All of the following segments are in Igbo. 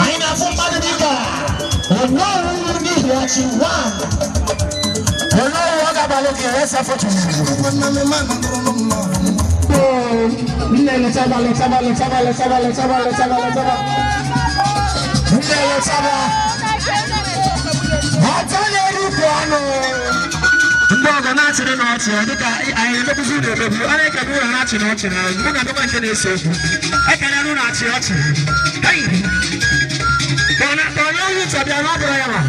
Anyị na-afụ mmadụ dịka Onowu n'ihi ọchị one. Onowu ọ ga-abalị gị ese foto. Nne letaba letaba letaba letaba letaba letaba letaba. Nne letaba. Ọtọ na-erukwu ọnụ. Ndị ọgọ na-achịrị n'ọchị ọ dịka anyị emebuzi ụlọ emebu a na-ekebe ụlọ na-achị n'ọchị na mụ na ndọba nke na-ese okwu ekele nụ na-achị ọchị. Hey! Ọ̀nà ọ̀nà oyún tàbí ọ̀nà ọ̀bùrọ̀ yàrá.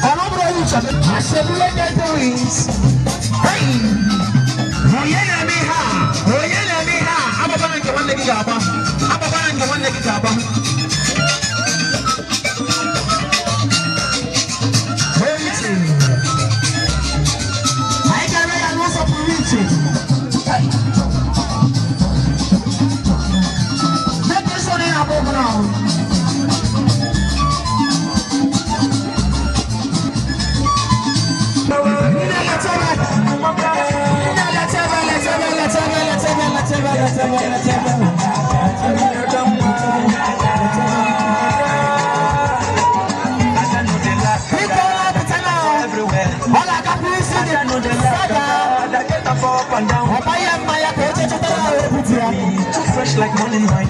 Ọ̀nà ọ̀bùrọ̀ oyún tàbí. Àṣẹbílẹ̀ gẹ́gẹ́ wings. Hey! Onye na-eme ihe a? Onye na-eme ihe a? Agbabana nke nwanne gị ga-agba. Agbabana nke nwanne gị ga-agba. Ntị. Anyị ga-eme ya n'ụzọ pụrụ iche. Make sure na ị na-agba ọbụla ahụ. Too fresh like morning wine.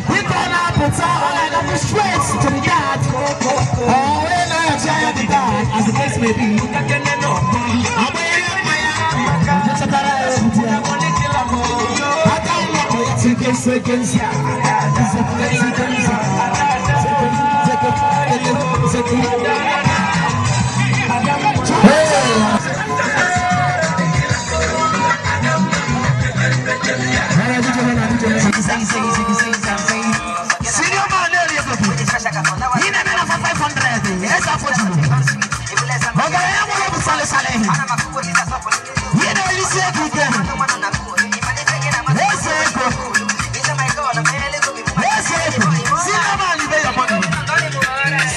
Straight to the yard. Oh, as the case may be. Senior man, He na 500. Yes, I for you. Oga ya mo lo sale sale. He na lise ego. Yes, ego. Yes, ego. Senior man, leave your money.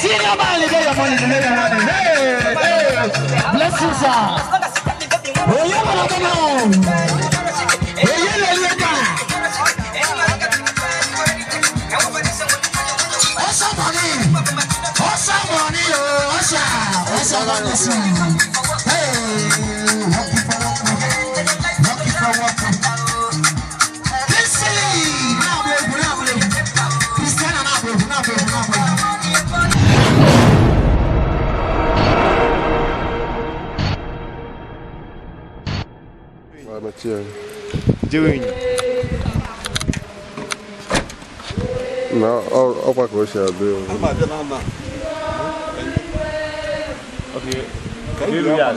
Senior man, leave your money. Leave your money. Hey, hey. Bless you, sir. Oye, mo na no. Oye, le le ka. Osa money. Osa money, oh, osa. Osa money. Hey, lucky for lucky for lucky. Kissy. Now, baby, now, baby. Christiana, now, baby, now, baby, now, baby. Jewe enyi. Na ọkwa ka o si adị. Okay. N'elu ya.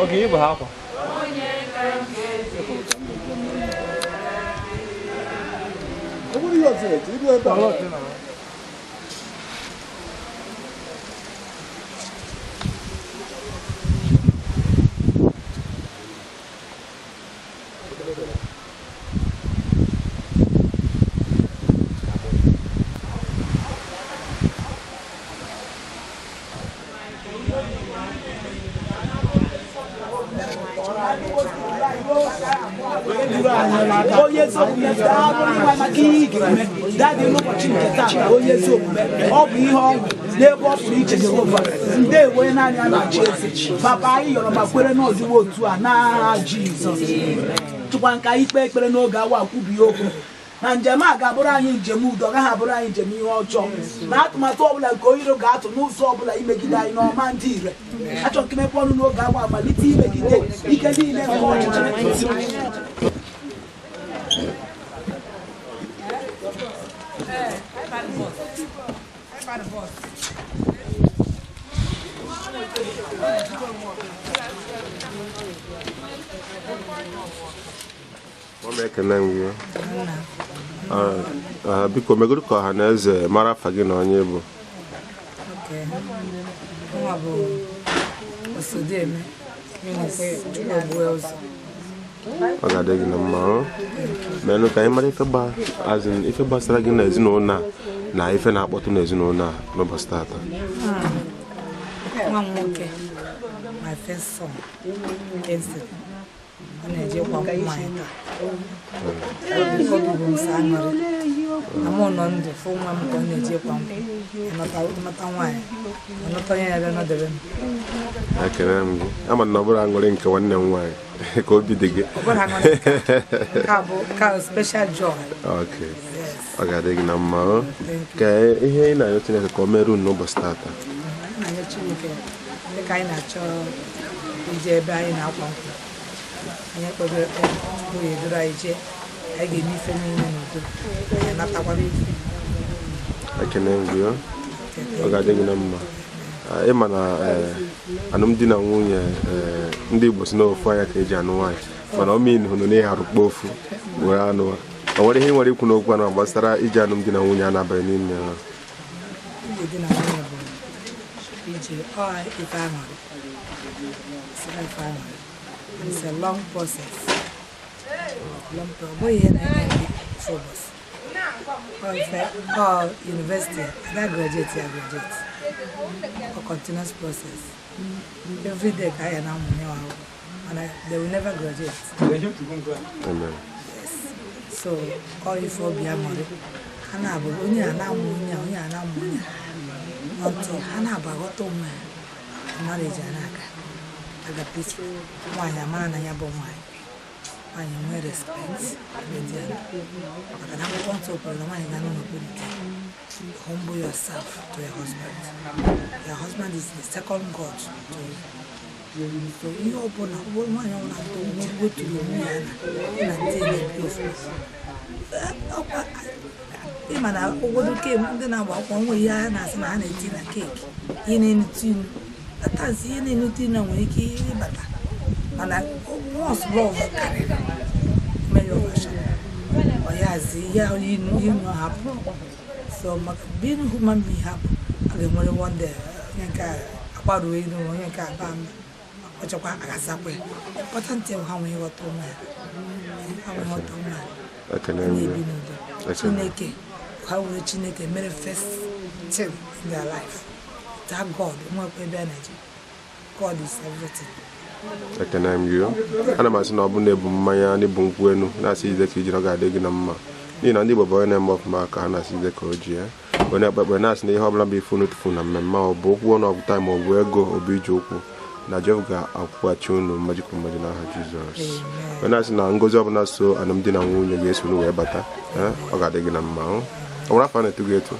Okay, ịbụ ha akwa. Onye ezi omume, daalụ n'ịnwa maka ihe ị ga-eme dadị n'ụbọchị nke taa. Onye ezi omume, ọ bụ ihe ọṅụ n'ebe ọ pụrụ iche. Jehova, ndewo, onye naanị a na-achị eze. Papa, anyị yọrọ ma kwere n'ọdịwo otu a n'aha Jizọs. Tụkwa nka ikpe ekpere n'oge awa kwubi okwu. Na njem a ga-abụrụ anyị njem udo, ọ gaghị abụrụ anyị njem ihe ọjọọ. Na atụmatụ ọbụla nke onye iro ga-atụ n'ụzọ ọbụla imegide anyị n'ọma ndị ire. Achọ nke mepe ọnụ n'oge agba amalite imegide ike niile nke ọchịchịrị. Ekene m gị. Biko megoro ka ọha na eze mara afa gị na onye bụ. Nwa bụ Osodieme Eunice Chukwuogbu Ụzọ. Ọ ga-adị gị na mma. Menụ ka anyị mara ife gbasara gị na ezinụlọ a na ife na-akpọtụ n'ezinụlọ a n'ụbọchị tata. Nwa m nwoke, my first son, Kingston, ọ na-eje kwa nwaanyị taa. Obi bụ m sọ aṅụrị na mụ nọ ndụ fụ nwa m ka ọ na-eje kwa nkwụ, nọta nwaanyị, ọnọta onye ya bịa nọdebe m. Ekele m gị. Ama na ọ bụrụ aṅụrị nke nwanne m nwaanyị ka obi dị gị. Ọ bụrụ aṅụrị nke a bụ ka special joy. Okay. Ọ ga-adị gị na mma. Ka ihe ị na-arịọ Chineke ka o mere unu n'ụbọchị tata. Anyị na-arịọ Chineke dịka anyị na-achọ ije ebe anyị na-akwa nkwụ. Anyị ekpebe ekpere Chukwu ya eduru anyị jee, anyị ga-eme ife niile n'udo, anyị anatakwa. Ekene m gị. Ọ ga-adị gị na mma. Ịma na alụmdi na nwunye ndị Igbo si n'ofu anya ka eji anụ nwaanyị, mana ọ mean hụrụ na ịgharụkpa ofu were anụ. O nwere ihe ị nwere ikwu n'okwu anụ gbasara iji alụmdi na nwunye a na-abanye n'ime ha? Ije di na nwunye bụ ije ọ ife aṅụrị. Ife aṅụrị. It's a long process. Long process. Ọ bụghị ihe na-eme ofu ụbọchị. Ọ university, ada graduate ya graduate. A continuous process. Every day ka anyị na-amụ ya akwụkwọ. Mana they will never graduate. Amen. Yes. So ọ ife obi aṅụrị. Ha na-abụ onye a na-amụ onye a, onye a na-amụ onye a. Until ha na-abụ aghọta onwe ha. Marriage a na-aga. Aga peaceful. Nwaanyị amara na ya bụ nwaanyị. Nwaanyị nwee respect ebe di ya nọ. Maka na akwụkwọ nsọ kwuru na nwaanyị ga-anọ n'okpuru di. Humble yourself to your husband. Your husband is the second God to you. So ihe ọbụla nwaanyị ọbụla weturu onwe ya na ndị na-ebi ọfụma. Ịma na ụfọdụ keeki ndị na-agba akwụkwọ nwe ihe ha na-asị na ha na-eti na keeki, ihe na-enute inu. Atazi ihe na-enute inu nwere ike ịbata, mana once love karịrị mee ya ọbasha ọ yazi ihe inu inu hapụ. So maka being human being hapụ, a ga-enwere one day onye nke agbaruo inu, onye nke aba mba ọchọkwa aghasakwa ya. Important thing ha nwee ịghọta onwe ha, ha nwee ịghọta onwe ha na-ebi n'udo. Chineke ha were Chineke mere first thing in their life. Thank God, nwekwa ebe a na-eje. God is everything. Ekene m gị. Ana m asị na ọ bụ na-ebu mmanya na-ebu nkwụ enu na-asị ide ka ijiri ọ ga-adị gị na mma, n'ihi na ndị Igbo bụ onye na-eme ọfụma ka ha na-asị ide ka o ji ya. Onye ekpekpe na-asị na ihe ọbụla bụ ife unu tufu na mmemme ọ bụ okwu ọnụ ọgụta ma ọ bụ ego ọ bụ ije ụkwụ na Jehova ga-akwụghachi unu mmaji kwuru mmaji n'aha Jizọs. Onye na-asị na ngozi ọbụla so alụmdi na nwunye ga-eso unu wee bata, ọ ga-adị gị na mma. Ọ nwere afọ a na-etu gị etu?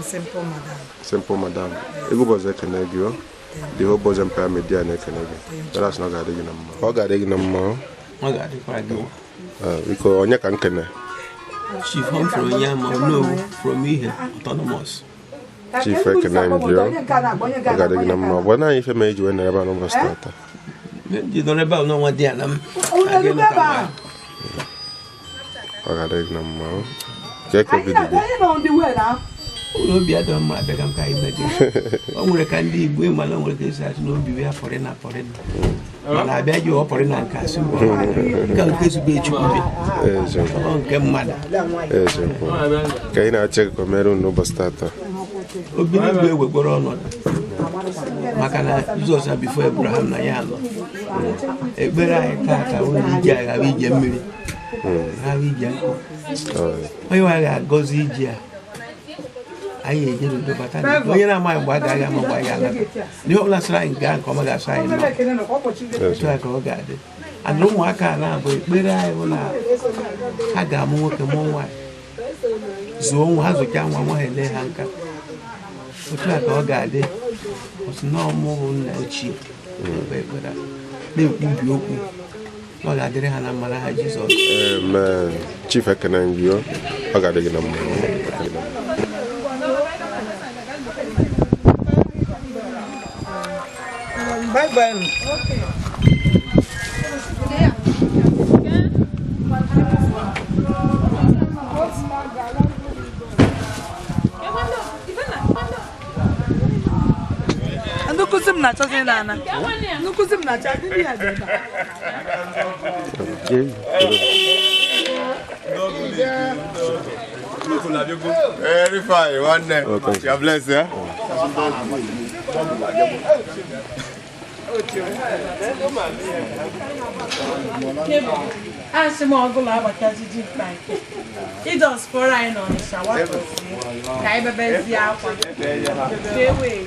Simple Madam. Simple Madam. Egwu bụ ọzọ ekene gị. The whole Boys Empire Media na-ekene gị. Onye na-asị na ọ ga-adị gị na mma. Ọ ga-adị gị na mma. Ọ ga-adịkwara gị. Biko onye ka nkene? Chief Humphrey Onyeama Onowu from Ihe Autonomous. Chief ekene m gị. Ọ ga-adị gị na mma. Gwa na anyị ife ma eji wee nọrọ ebe a n'ụbọchị tata. Ji nọrọ ebe a n'ọnwa dị ala m. Ọ ga-adị gị na mma. Kee ka obi dị gị? Ụlọ obi adọrọ mma abịaga m ka anyị meje. O nwere ka ndị Igbo ịmala nwere ka esi asị na obi ya pọrị na pọrị na. Mana abịa ji ọ pọrị na nke asị nke nke zube Chukwu bi. Ọ nke mmadụ. Eziokwu. Ka anyị na-achọ ka o mere unu n'ụbọchị tata. Obi n'igwe ewegboro ọnọdụ maka na Jizọs na bifo Abraham na ya nọ. Ekpere anyị tata bụ na ije a ghara ije mmiri, ghara ije nkụ. Onye nwe anyị ga-agọzi ije a. Anyị eje n'udo bata n'udo. Onye na-amaghị mgbe a ga-aga ama mgbe anyị ga-alata. N'ihe ọbụla sịrị anyị gaa nke ọma ga-asụ anyị nnọọ. Otu a ka ọ ga-adị. Ana ụmụaka a na-abụ ekpere anyị bụ na ha ga-amụ nwoke mụọ nwaanyị. Zụọ nwa ha, zụcha nwa nwa ha, ele ha nka. Otu a ka ọ ga-adị. Ọsị na ọmụhụ nna ochie na-ekpe ekpere a, na-ekwubi okwu na ọ ga-adịrị ha na mma n'aha Jizọs. Amen. Chief, ekene gị o. Ọ ga-adị gị na mma. Ọ ga-adị gị na mma. Bye bye. Ndị nkụzi m na-achọzi ịna-ana. Ndị nkụzi m na-achọ ndị ya dị ebe a. Very fine, nwanne. Oh, thank you. You are blessed, eh? Asị m ọgụlụ agbatazi ji mkpa nke ịjọs fọrọ anyị n'Ọnịsha watọzie ka anyị bebezie akwa ka e wee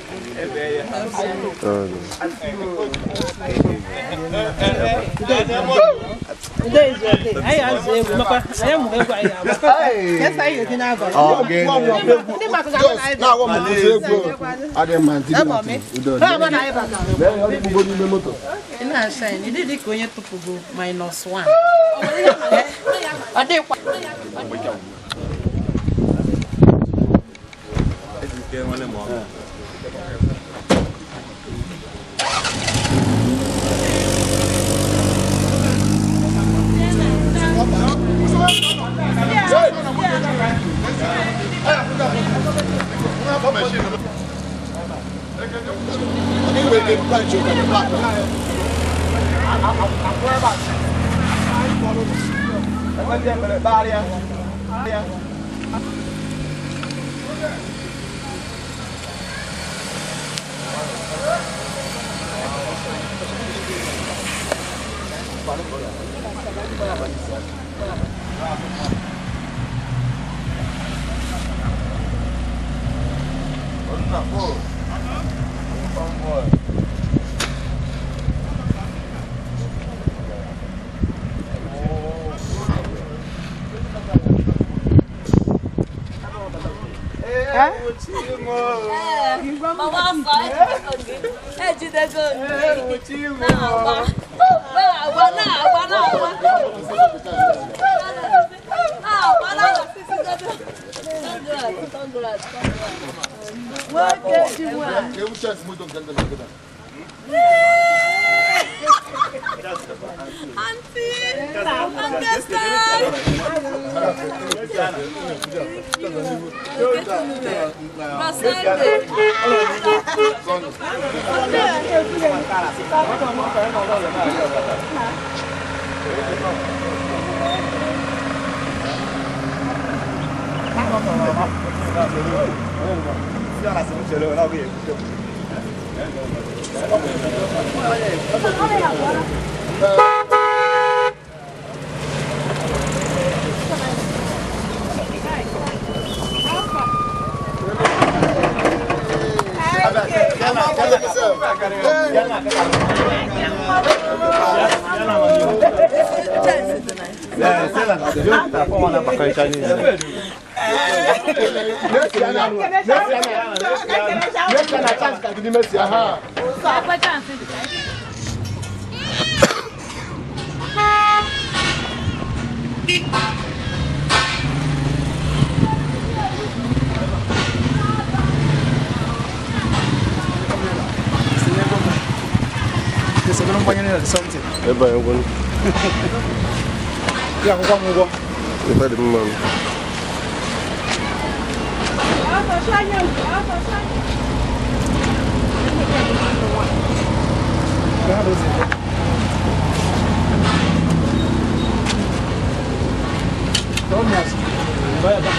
Anyị azụ egwu maka anyị mụrụ egwu anyị agba. Yes, anyị ga-eti n'abalị. Ndị mmadụ ga-agba na anyị Ị na-ashine, ị dị ka onye tụpụgo -1. Ọ dịkwa. Ejidego na-agba na-agba na-agba na-agba na-agba nwoke ji nwanyị. Auntie, Ebe anyị gwụ. Ya akwụkwọ m ụgwọ. Ife dị mma. Thank you.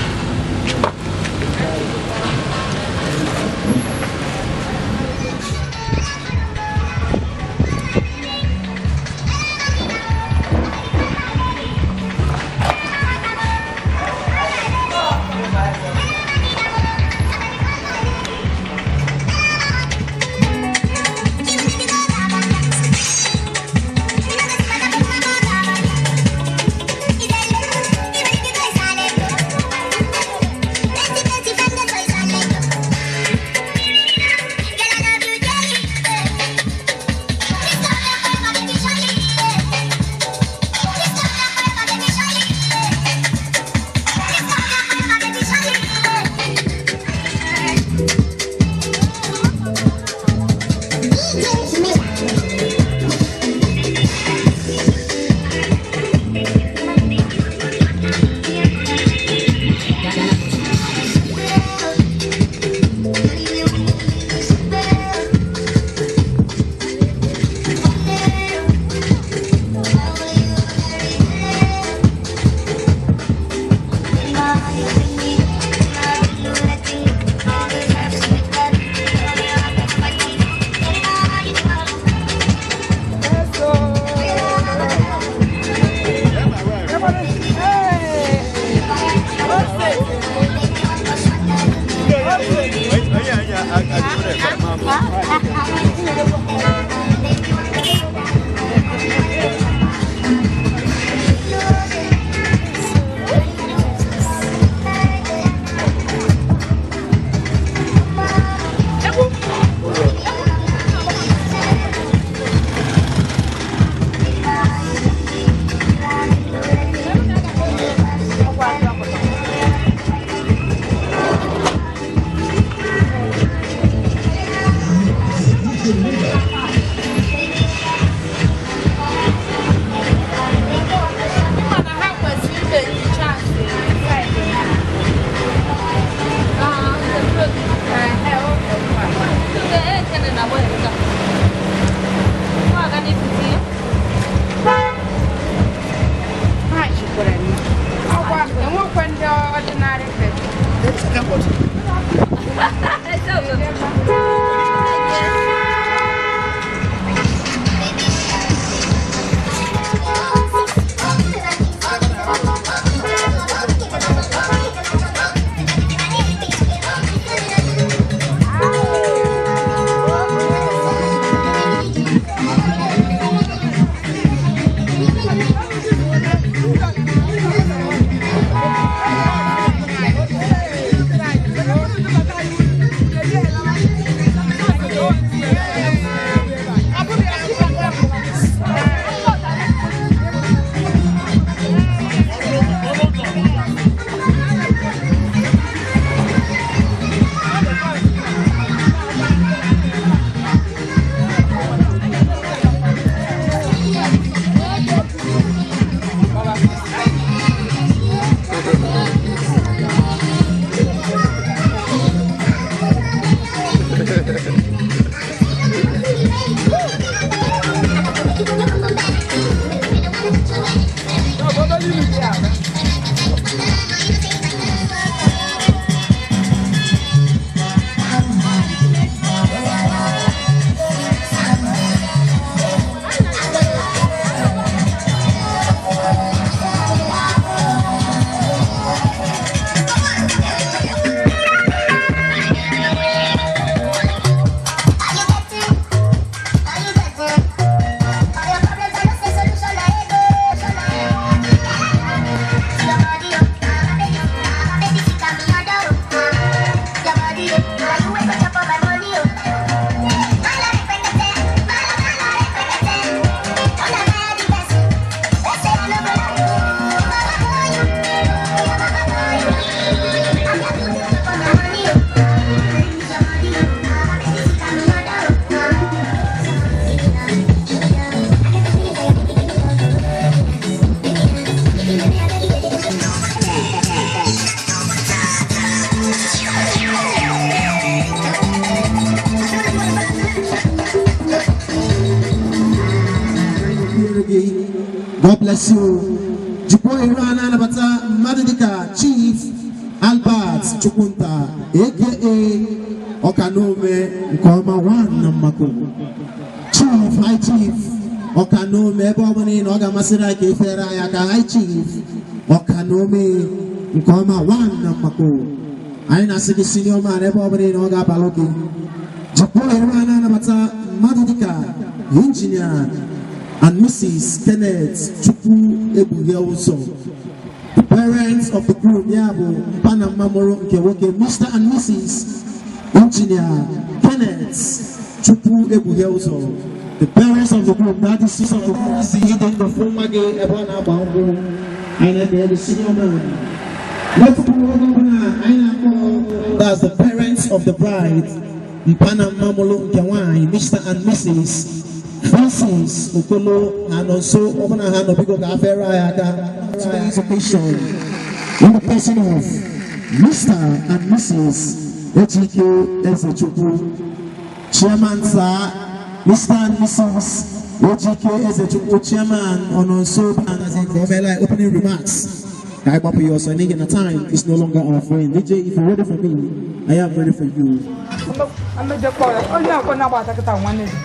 God bless you. Jikwa ohere a na-anabata mmadụ dịka Chief Albert Chukwunta aka Ọkanome nke ọma nwanna Mmako. Chief High Chief Ọkanome ebe ọ bụla ị nọ, ọ ga-amasịrị anyị ka ị fere anyị aka. High Chief Ọkanome nke ọma nwanna Mmako. Anyị na-asị gị senior man ebe ọ bụla ị nọ, ọ ga-abalụ gị. Jikwa ohere a na-anabata mmadụ dịka Engineer and Mrs. Kenneth Chukwu Ebughe Ụzọ, the parents of the groom, ya bụ mpa na mma mụrụ nke nwoke, Mr. and Mrs. Engineer Kenneth Chukwu Ebughe Ụzọ, the parents of the groom, that is six of the groom, si ịdị ndụ fụ nwa gị ebe ọ na-agba nkwụ. Anyị na-ekele the senior man. N'efu oge ọbụla anyị na-akpọ, that's the parents of the bride, mpa na mma mụrụ nke nwaanyị, Mr. and Mrs. Francis Okolo, ha nọ nso ọbụna ha nọ, biko ka afere anyị aka. Today's occasion in the person of Mr. and Mrs. Ejike Ezechukwu, Chairman sir, Mr. and Mrs. Ejike Ezechukwu, Chairman ọ nọ nso and opening remarks. Ka anyị gbapụ ya ọsọ n'ihi na time is no longer our friend. DJ, if you're ready for me, I am ready for you. Onye akwọ na-agbata kịta nwanne gị.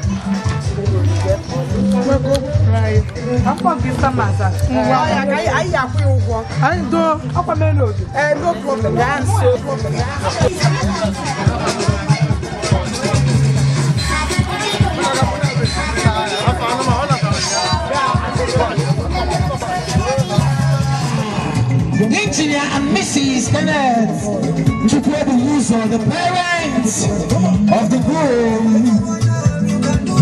Kenneth Chukwuebuzo, the parents of the groom.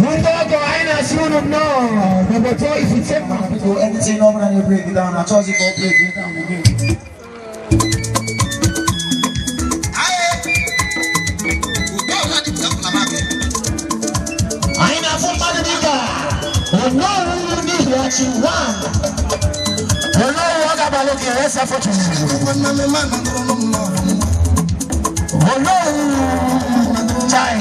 Ndị ọgọ anyị na-asị unu nnọọ n'obodo Ifite. Biko, anything ọ bụla na-break down, achọghịzị ka ọ break it down again. Anyị na-afụ mmadụ dịka Onowu n'ihi ọchị one. Onowu ọ ga-abalị ka ese foto. Onowu chai.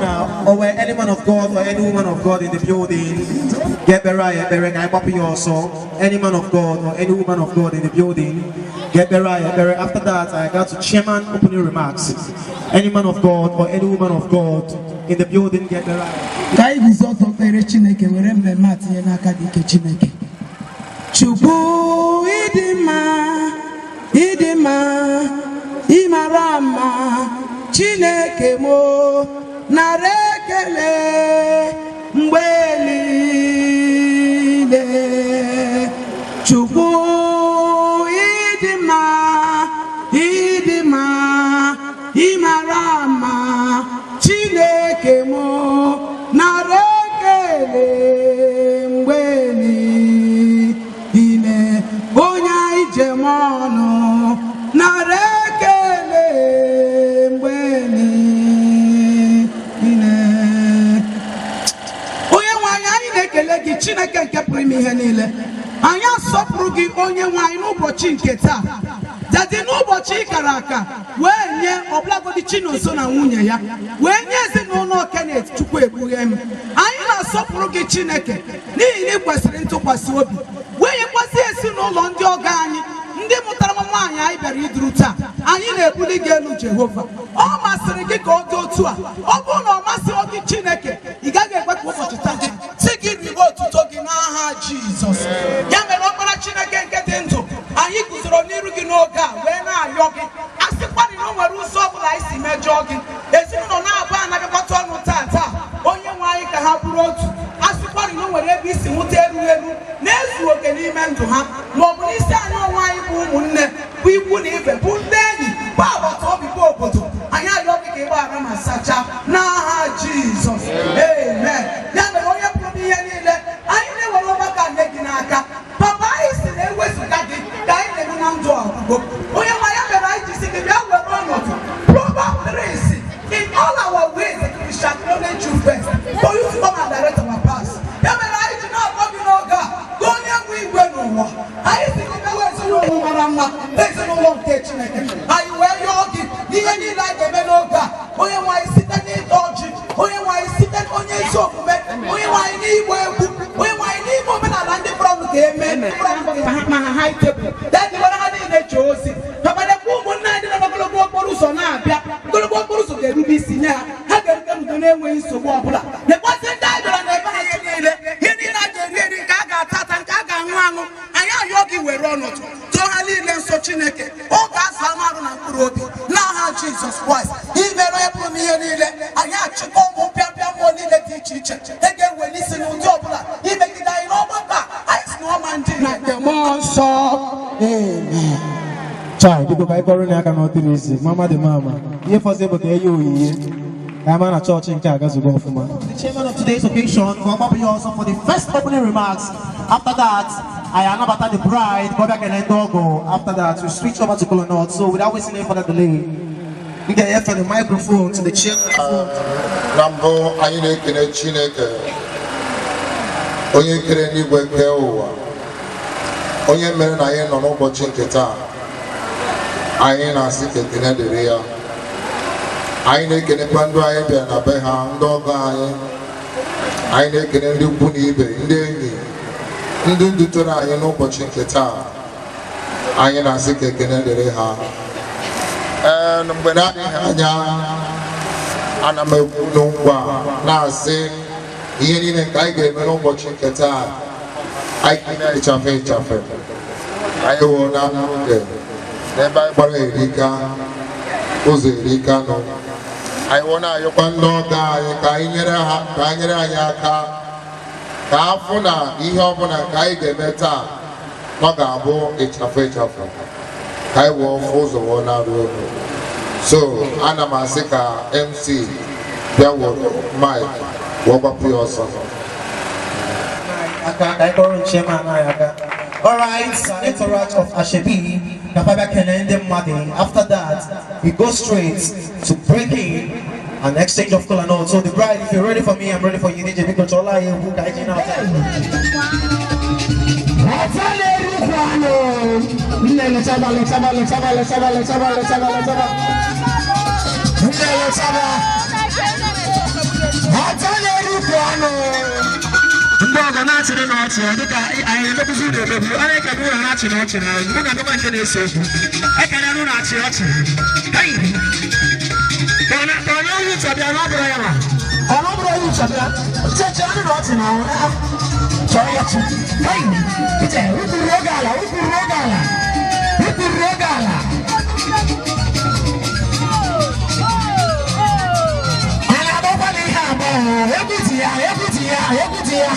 Now, or where any man of God or any woman of God in the building, get better, better, I pop you also. Any man of God or any woman of God in the building, get better, better. After that, I got to chairman opening remarks. Any man of God or any woman of God in the building, get better. Ka anyị guzo ọtọ kpere Chineke were mmemme a tinye n'aka dị ike Chineke. Chukwu ịdị mma, ịdị mma, ịmara mma, Chineke mo nara ekele mgbe niile. Chukwu ịdị mma, ịdị mma, ịmara mma, Chineke mo nara ekele mgbe niile. Onye anyị jem ọnụ nara ekele mgbe niile. Onye nwe anyị, anyị na-ekele gị Chineke nke pụrụ ime ihe niile. Anyị asọpụrụ gị onye nwe anyị n'ụbọchị nke taa. Dadị n'ụbọchị ị kara aka wee nye ọbụlagodi Chinonso na nwunye ya, wee nye ezinụlọ Kenneth Chukwuegbughem. Anyị na-asọpụrụ gị Chineke n'ihi na ị kwesịrị ntụkwasị obi. Wee nyekwasị ezinụlọ ndị ọgọ anyị, ndị mụtara nwa nwaanyị anyị bịara iduru taa. Anyị na-ebuli gị elu Jehova. Ọ masịrị gị ka ọ dị otu a. Ọ bụrụ na ọ masịghị gị Chineke, ị gaghị ekwe ka ụbọchị taa dị. Sị gị ribe otuto gị n'aha Jizọs. Ya mere ọkpara Chineke nke dị ndụ, anyị guzoro n'iru gị n'oge a wee na-arịọ gị. A sịkwarị na o nwere ụzọ ọbụla anyị si mejọọ gị, ezinụlọ na-abụ anabịakọta ọnụ taa taa, onye nwe anyị ka ha bụrụ otu. A sịkwarị na o nwere ebe isi nwụta erughị eru na-ezu oke n'ime ndụ ha, ma ọ bụ n'isi anyị onwe anyị bụ ụmụnne, bụ ikwu na ibe, bụ ndị enyi, bụ agbata obi, bụ obodo. Anyị arịọ gị ka ị gbaghara ma sachaa n'aha Jizọs. Amen. Ya mere onye pụrụ n'ihe niile, anyị na-ewere ọgbakọ nye gị n'aka. Papa, anyị si na ewezụga gị ka anyị na-eme na ndụ ọgwụgwụ. Onye nwe ya mere anyị ji si gị bịa were ọnọdụ. Proverbs 3 si, in all our ways we shall acknowledge you first, for you to come and direct our paths. Ya mere anyị ji na-akpọ gị n'oge a ka onye nwe igwe n'ụwa. Anyị si gị mewe ezinụlọ mara mma, ezinụlọ nke Chineke. Anyị wee yọọ gị n'ihe niile anyị ga-eme n'oge a. Onye nwe anyị site n'ịta ọjị, onye nwe anyị site n'onye ezi omume, onye nwe anyị n'igba egwu, onye nwe anyị n'ime omenala ndị fọrọ ga-eme. Ma ha high table, dadị were ha niile chee ozi. Papa, lekwa ụmụnne anyị dị n'ogologo okporo ụzọ na-abịa. Ogologo okporo ụzọ ga-erube isi nye ha. Ha ga-erute n'udo na-enweghị nsogbu ọbụla. Lekwasị ndị anyị bịara n'ebe ha chi niile. Ihe niile a ga-eri eri, nke a ga-ata ata, nke a ga-aṅụ aṅụ. Anyị arịọ gị were ọnọdụ. Tụọ ha niile nsọ Chineke. Ọ ga-azụ anụ arụ na mkpụrụ obi. N'aha Jizọs Kraịst. Imere onye pụrụ n'ihe niile. Anyị achịkọ ụmụ mpịampịa mmụọ niile dị iche iche. E ga-eweli isi n'ụdị ọbụla imegide anyị n'ọgbakọ a. Anyị si n'ọma ndị na nke mmụọ nsọ. Amen. Chai, biko ka anyị kọrọ n'aka na ọ dịrị izi. Mama dị mama. Ihe fọzọ bụ ka enye onyinye. Ka ama na chọọchị nke a gazugo ọfụma. The chairman of today's occasion, Gomapu also for the first opening remarks. After that, I anabata the bride, Bobia Kenendogo. After that, we switch over to Colonel. So without wasting any further delay, M ga-enyefe the microphone to the chairman. Na mbụ, anyị na-ekene Chineke, onye kere n'igwe, kee ụwa, onye mere na anyị nọ n'ụbọchị nke taa. Anyị na-asị ka ekene dịrị ya. Anyị na-ekenekwa ndị anyị bịara na be ha, ndị ọgọ anyị. Anyị na-ekene ndị ikwu na ibe, ndị enyi, ndị dutere anyị n'ụbọchị nke taa. Anyị na-asị ka ekene dịrị ha. Ee, mgbe na-adịghị anya, ana m ekwu n'nkwa na-asị ihe niile nke anyị ga-eme n'ụbọchị nke taa, anyị ga-eme ịchafe ịchafe. Anyị wụ na oge n'ebe anyị gbara erika ụzọ erika nọ. Anyị wụ na-ayọkwa ndị ọgọ anyị ka anyị nyere ha, ka anyị nyere anyị aka, ka afụ na ihe ọbụla nke anyị ga-eme taa na ọ ga-abụ ịchafụ ịchafụ, ka anyị wụọ fụ ụzọ wụọ na-arụ elu. So ana m asị ka MC bịa were mic wụọ gbapụ ya ọsọ. Aka ka anyị kọrọ chairman anyị aka. Alright, entourage of Ashebi, Kapabia kene ndị mmadụ. After that, we go straight to breaking and exchange of kola nut. So the bride, if you're ready for me, I'm ready for you. DJ Biko Chola, egwu ka anyị ji na-ata. Ọtọ na-erukwu anụ. Nne, lechaba, lechaba, lechaba, lechaba, lechaba, lechaba, lechaba. Nne, lechaba. Ọtọ na-erukwu anụ. Ndị ọgọ na-achịrị n'ọchị dịka anyị emebuzi unu emegbu a na-ekene ụlọ na-achị n'ọchị na mụ na ndọba nke na-ese okwu ekene ụlọ achị ọchị. Hei! Ka ọ na onye uche bịa na ọ bụrụ ya ma ọ na ọ bụrụ onye uche bịa cheche anụ na ọchị na ọnwụ chọọ ya chi. Hei! Iche ukwuru oge ala, ukwuru oge ala, ukwuru oge ala. A na-agbakwa na ihe abụọ, egwu ji ya, egwu ji ya, egwu ji ya,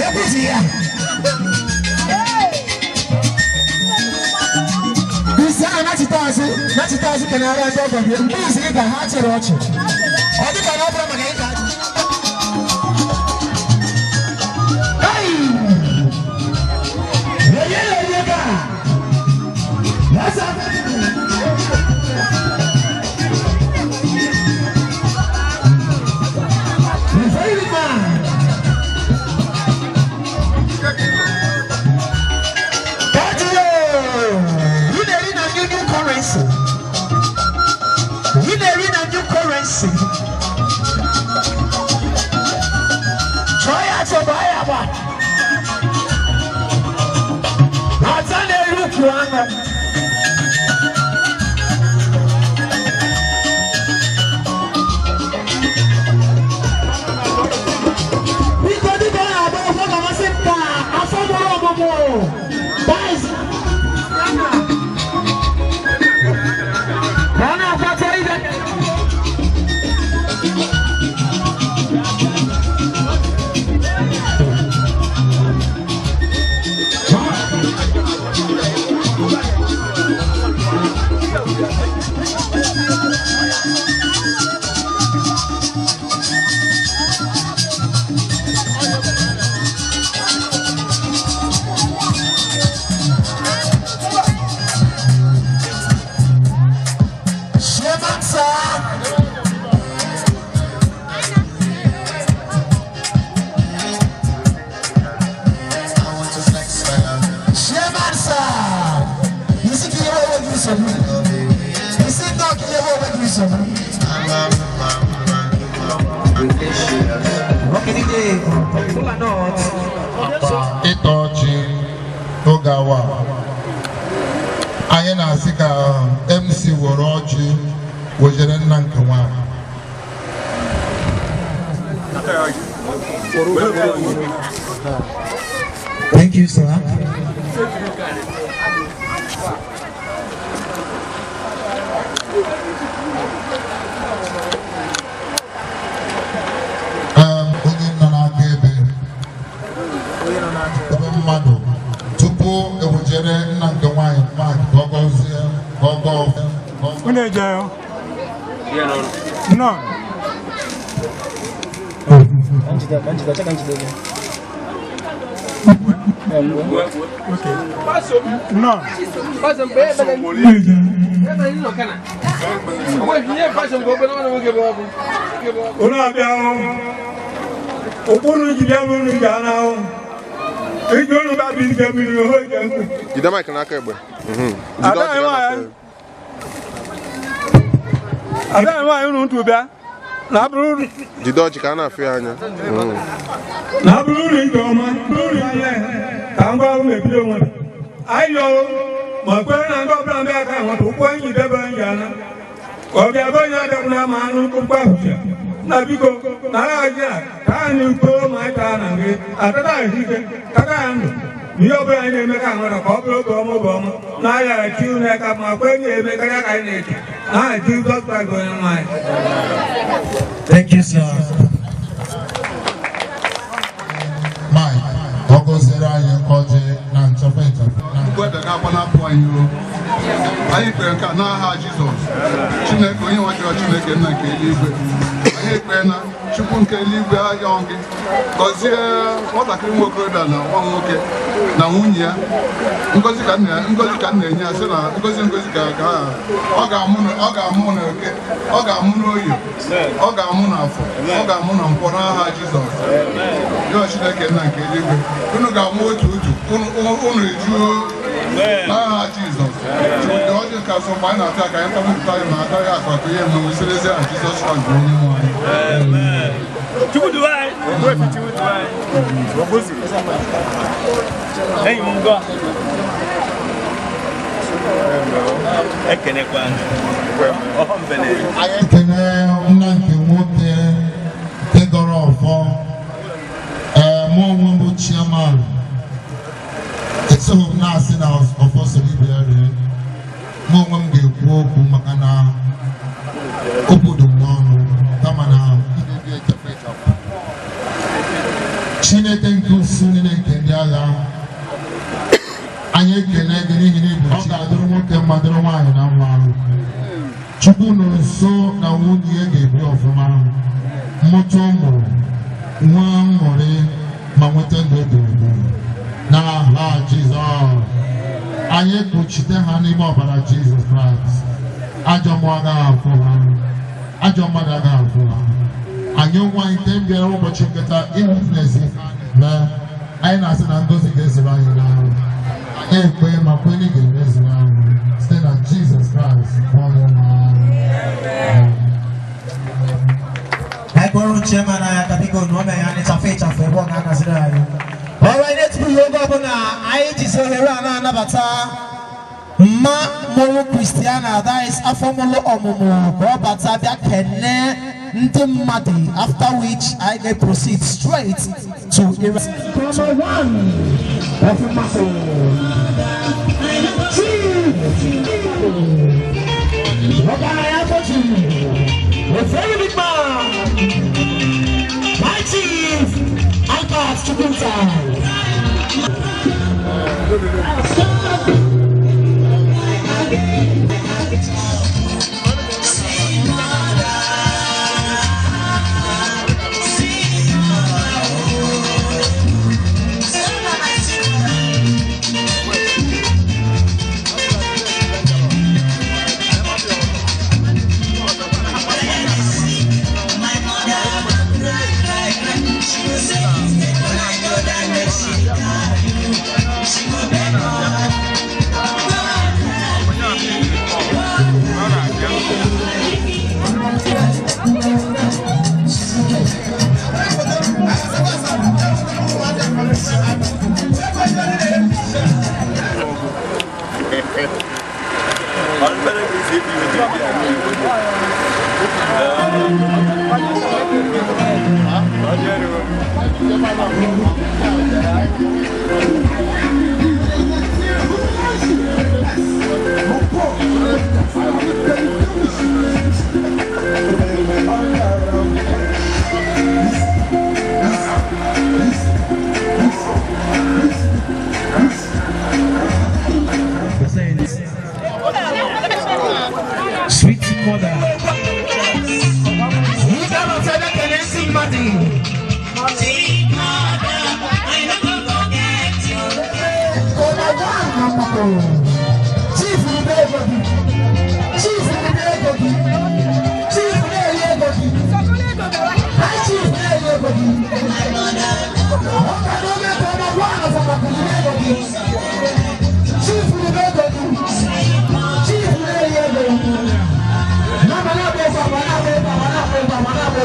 egwu ji ya. Isi a nachite azụ, nachite azụ, kenara ndị ọgọ gị mgbe izi ka ha chịrị ọchị. Ọ dịka na ọ bụrụ maka ịka ajụ. Hey! Onye na-eri ego a? Yes, sir. The very man. Daddy, you na-eri na new new currency. You na-eri na new currency. Chọọ ya achọ, gbaa ya agba. Ata na-eri ukwu anụ. Biko, dịka ọ na-agba egwu, ọ ga-amasị m ka afọ mụrụ ọmụmụ. Guys, ka ọ na-akwata ibe. Chairman, sir. Chairman, sir. You see, you know what you say. You see, dog, you know what you say. Okay, DJ, kola nut. Ịta ọjị n'oge awa, anyị na-asị ka MC were ọjị wejere nna nke nwanyị. Thank you, sir. Onye nọ n'aka ebe ebe mmadụ tupu ewejere nna nke nwanyị Mark ka ọ gọzie, ka ọ gọọ. Unu eje o? Nnọọ. Ka njide, ka njide gị. Okay. Nnọọ. Unu eje. Unu abịa hụ ụkpụrụ ji bịa bụ unu ga na ahụ iji unu babụ ike mmiri ohe ike nkụ. Jide mic n'aka egbe. Jide ọjị n'aka egbe. Ada nwaanyị unu ntụ bịa na abụrụ Jide ọjị ka a na-afụ ya anya. Na abụrụ unu ije ọma uru anya ka ngwa ọrụ mebiri onwe m. Anyị yọrọ ma kwere na ndị ọbụla mbịa aka nwata ụkwụ anyị debe anyị ana ka ọ bịa be onye adịbụla ma anụ mkpụmkpụ ahụcha na biko na aghaghị a ka anyị kwuo ma anyị taa na gị atata ahụike kata ya ndụ na ihe ọbụla anyị na-eme ka nwata ka ọ bụrụ oge ọma oge ọma na ahịa chi unu aka ma kwe nye eme karịa ka anyị na-eche na aha Jizọs Kraịst onye nwe anyị. Thank you, sir. Mike, ọ gọziere anyị ọjị na nchọfa ịchafụ. Ugbu ebe ga-agba n'apụ anyị iro. Anyị kpere nke a n'aha Jizọs. Chineke onye nwajọrọ Chineke nna nke eluigwe. Anyị ekpere na Chukwu nke eluigwe ayọ gị. Gọzie nwatakịrị nwa okorobịa na nwa nwoke na nwunye ya. Ngọzi ka nna ngọzi ka nna enye ya sị na ngọzi ngọzi ka ka ọ ga-amụ na ọ ga-amụ na eke, ọ ga-amụ n'oye, ọ ga-amụ na afọ, ọ ga-amụ na nkwọ n'aha Jizọs. Yọọ Chineke nna nke eluigwe. Unu ga-amụ otu otu, unu unu ejuo n'aha Jizọs. Chukwu ọ dị ka sọ mgbe anyị na-ata ka anyị tapụta anyị ma agaghị akụ akụ ihe mmenwe sirezi na Jizọs Kraịst bụ onye nwe anyị. Chukwu duwe anyị. Chukwu duwe anyị. Enyi m ngọ. Ekenekwa. Ọhọ mbele. Anyị ekene nna nke nwoke nke gọrọ ọfọ. Ee, mụ onwe m bụ chairman. Esoghị m na-asị na ọfọ soro ibe ya rie. Mụ onwe m ga-ekwu okwu maka na okwu dị m n'ọnụ kama na Chineke nke usu niile nke ndị agha anyị ekele gị n'ihi na ịbụ ọ ga-adịrị nwoke mma dịrị nwaanyị na mma. Chukwu nọ nso na nwunye ya ga-ebi ọfụma mmụta ụmụ nwee aṅụrị ma nweta ndụ ebighị ebi n'aha Jizọs. Anyị ekpuchite ha n'ime ọbara Jizọs Kraịst. Ajọ mmụọ agaghị afụ ha, ajọ mmadụ agaghị afụ ha. Anyị onwe anyị nke bịara ụbọchị nketa ịhụnezi mee anyị na-asị na ngozi ga-ezuru anyị n'ahụ. Anyị ekwe ma kwe na ị ga-emezuru anyị site na Jizọs Kraịst bụ onye nwe anyị. Anyị kpọrọ chairman anyị aka biko na o mere ya n'ịchafụ ịchafụ ebe ọ ga-anaziri anyị. Ọrụ anyị na-etupu ya oge ọbụla anyị jizi ohere a na-anabata mma mụrụ Christiana, that is afọ mụrụ ọmụmụ, ka ọ bata bịa kene ndị mmadụ, after which I ga proceed straight to Number one of Mako. Two. Ọgaranya Fotu, a very big man, my chief, Albert Chukwunta. Sweet mother. You cannot tell the Kenesi Madi. Chief, you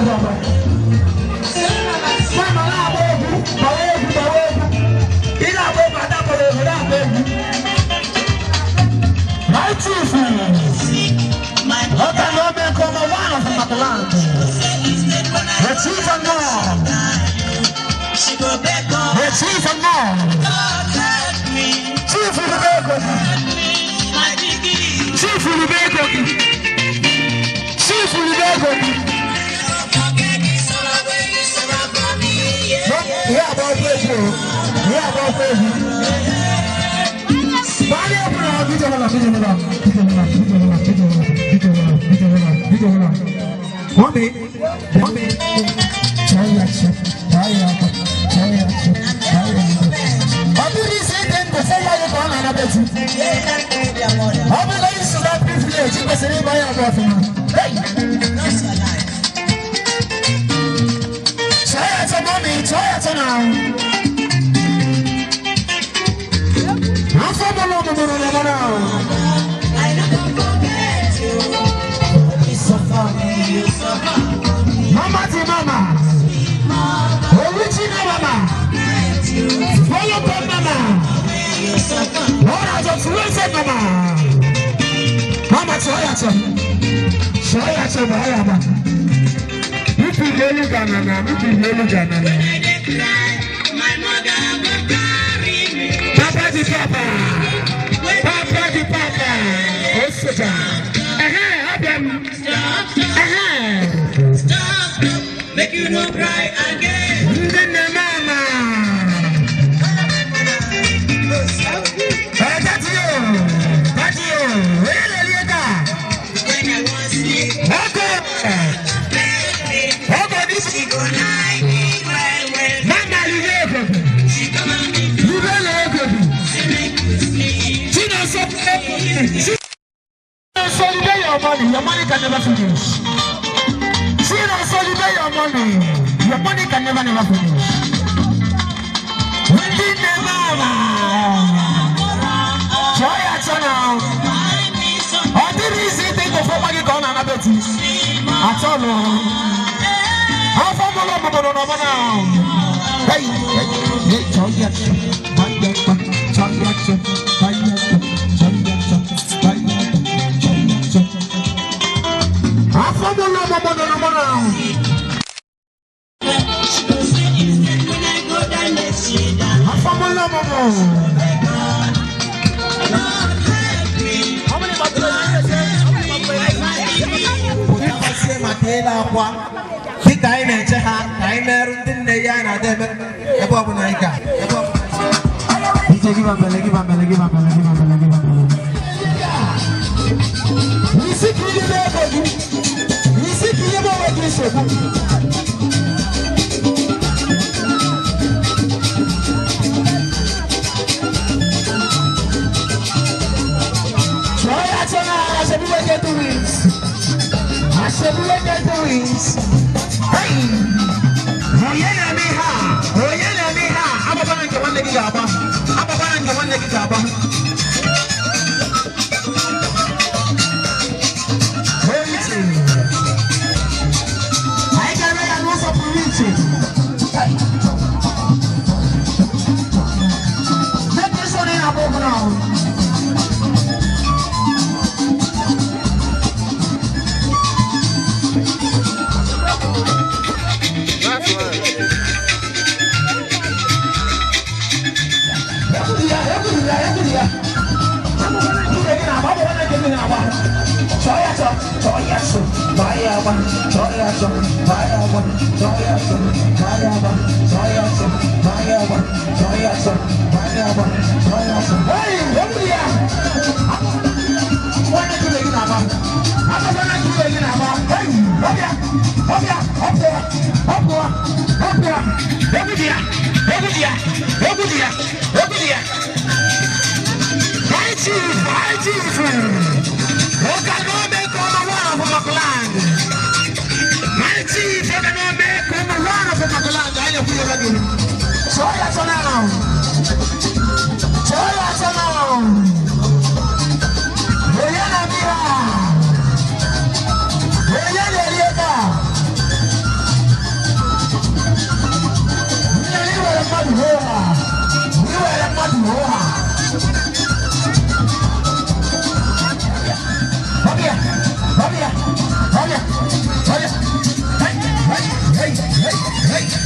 egwu agba. Mama na-agba egwu, gbawa egwu, gbawa egwu. Ị na-agba egwu, ada kpọrọ egwu, na-agba egwu. My chief, ọka na ome nke ọma one of Makaland. The chief and all. The chief and all. Chief Rubeko. Chief Rubeko. Chief Rubeko. Yeah, about you. Yeah, about you. Mommy, mommy, Mama to mama, original mama, follow up mama, what are the fluency mama? Mama, try to, mama. You feel really banana, you feel really banana. Papa di papa, papa di papa, Osita. Stop, make you no cry again. Mama. Daddy, when I was sick, she go lie me well, well. Mama, you she come and me. You Say make you sleep. She don't say. Your money, your money can never finish. See now, celebrate your money. Your money can never, never finish. Wendy never. Joy at now. All the reason they go for money gone and abeti. At all. How far no no no no no. Hey, hey, hey, joy at joy at joy Dịka anyị na-eche ha ka anyị merụ ndị nne ya na-ada eme ebe ọ bụla anyị ga. Isi ka ihe na-ego gị, isi ka ihe na-enwe gị nsogbu. Chọọ ya chọọ na ashebi wey get the wings. Ashebi wey get the wings. Hey! Onye na-eme ihe a? Onye na-eme ihe a? Agbakwana nke nwanne gị ga-agba. Agbakwana nke nwanne gị ga-agba.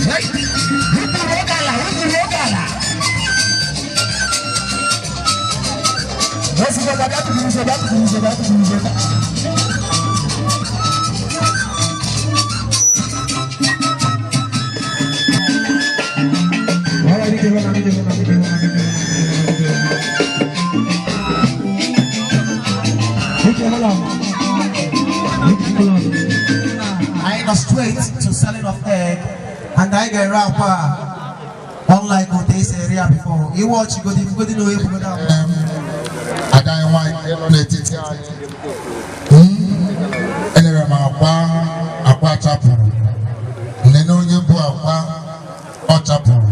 Wụpụrụ oge ala, wụpụrụ oge ala. Ezigbo bịa tụrụ nze, bịa tụrụ nze, bịa tụrụ nze. I go straight to selling of egg and I get rapper unlike what they say area before. You watch you go you go know you go down. Ada anyị nwaanyị nọ n'etiti anyị. Enyere m akwa akwa chapụrụ. Nene onye bụ akwa ọ chapụrụ.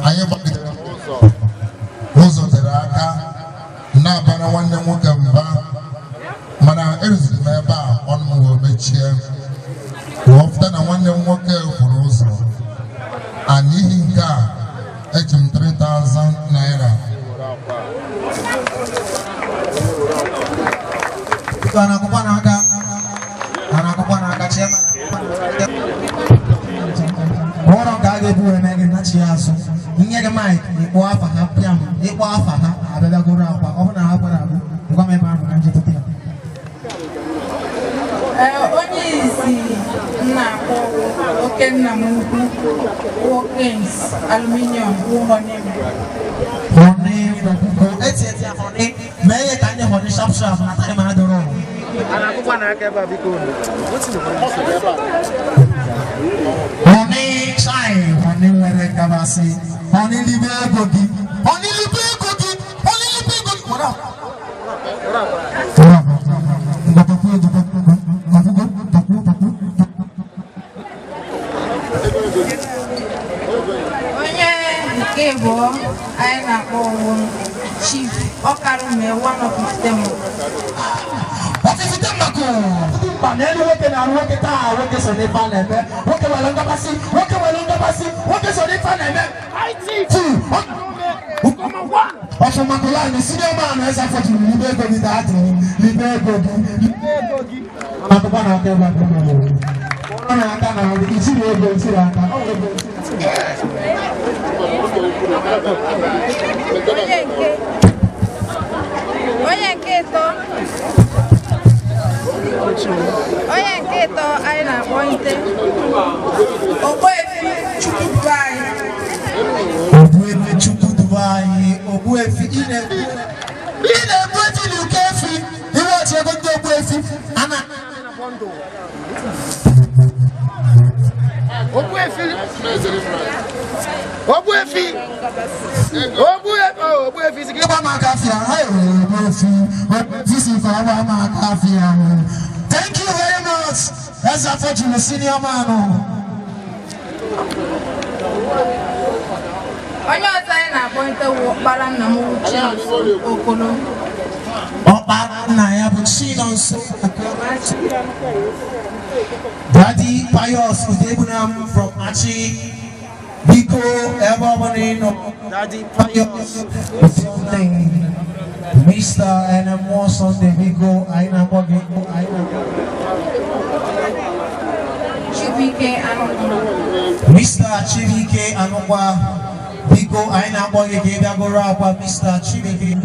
Anyị gbagidere ụzọ tere aka na-abara nwanne m nwoke mba mana eruziri m ebe a ọnụ m wee mechie wọpụta na nwanne m nwoke kwuru ụzọ a n'ihi nke a eji m 3000 naira. Biko, a na-akwụkwọ n'aka, a na-akwụkwọ n'aka chairman. Ọrụ nke a ga-ebu wee mee gị nachi ya azụ. Nye gị mic, ịkpọ afa ha pịa m, ịkpọ afa ha abịabịagoro akwa. Ọ bụrụ na ha kwara agụ, gwa m ebe ahụ na njedebe ya. Onye isi nna akpọ oke nna m ukwu Wilkins Aluminium Honey. Honey, eti eti honey, mee ihe ka ndị honey sharp sharp na time adịrọ. Honey chai, honey nwere nkabasị, honey libe ego gị, honey libe ego gị, honey libe ego gị. What up? What up? Onye nke abụọ anyị na-akpọ bụ Chief Ọkarume one of them. Ọfịfịte mmakọ mba n'elu nwoke na-arụ nwoke taa nwoke so n'ife a na-eme nwoke nwere ngabasị nwoke nwere ngabasị nwoke so n'ife a na-eme ọfụmakụlanị senior man eze afọ juru libe ego gị daa dị libe ego gị libe ego gị akwụkwọ na aka ebe a bụ ọrụ na aka na ọrụ itiri ego itiri aka ọ nwere ego. Onye nke ịtọ onye nke ịtọ anyị na-akpọlite Ogbuefi Chukwudu anyị. Ogbuefi Chukwudu anyị, Ogbuefi ị na-egbu efi na uke efi, iwe ọchị ego ndị Ogbuefi ana Ogbuefi Ogbuefi Ogbuefi si ịgba m aka afịa ha Ogbuefi Ogbuefi si ife agba m aka afịa. Thank you very much. Eze afọ juru senior man. Onye ọzọ anyị na-akpọlite bụ ọkpara nna m bụ Chinonso Okolo. Ọkpara nna ya bụ Chinonso Okolo. Daddy Pius Udebunam from Achi. Biko ebe ọ bụla ị nọ. Daddy Pius Udebunam. Mr. Enemo Sunday biko anyị na-akpọ gị anyị na-akpọ Chibuike Anụkwa. Mr. Chibuike Anụkwa biko anyị na-akpọ gị ka ị bịa gụrụ akwa Mr. Chibuike.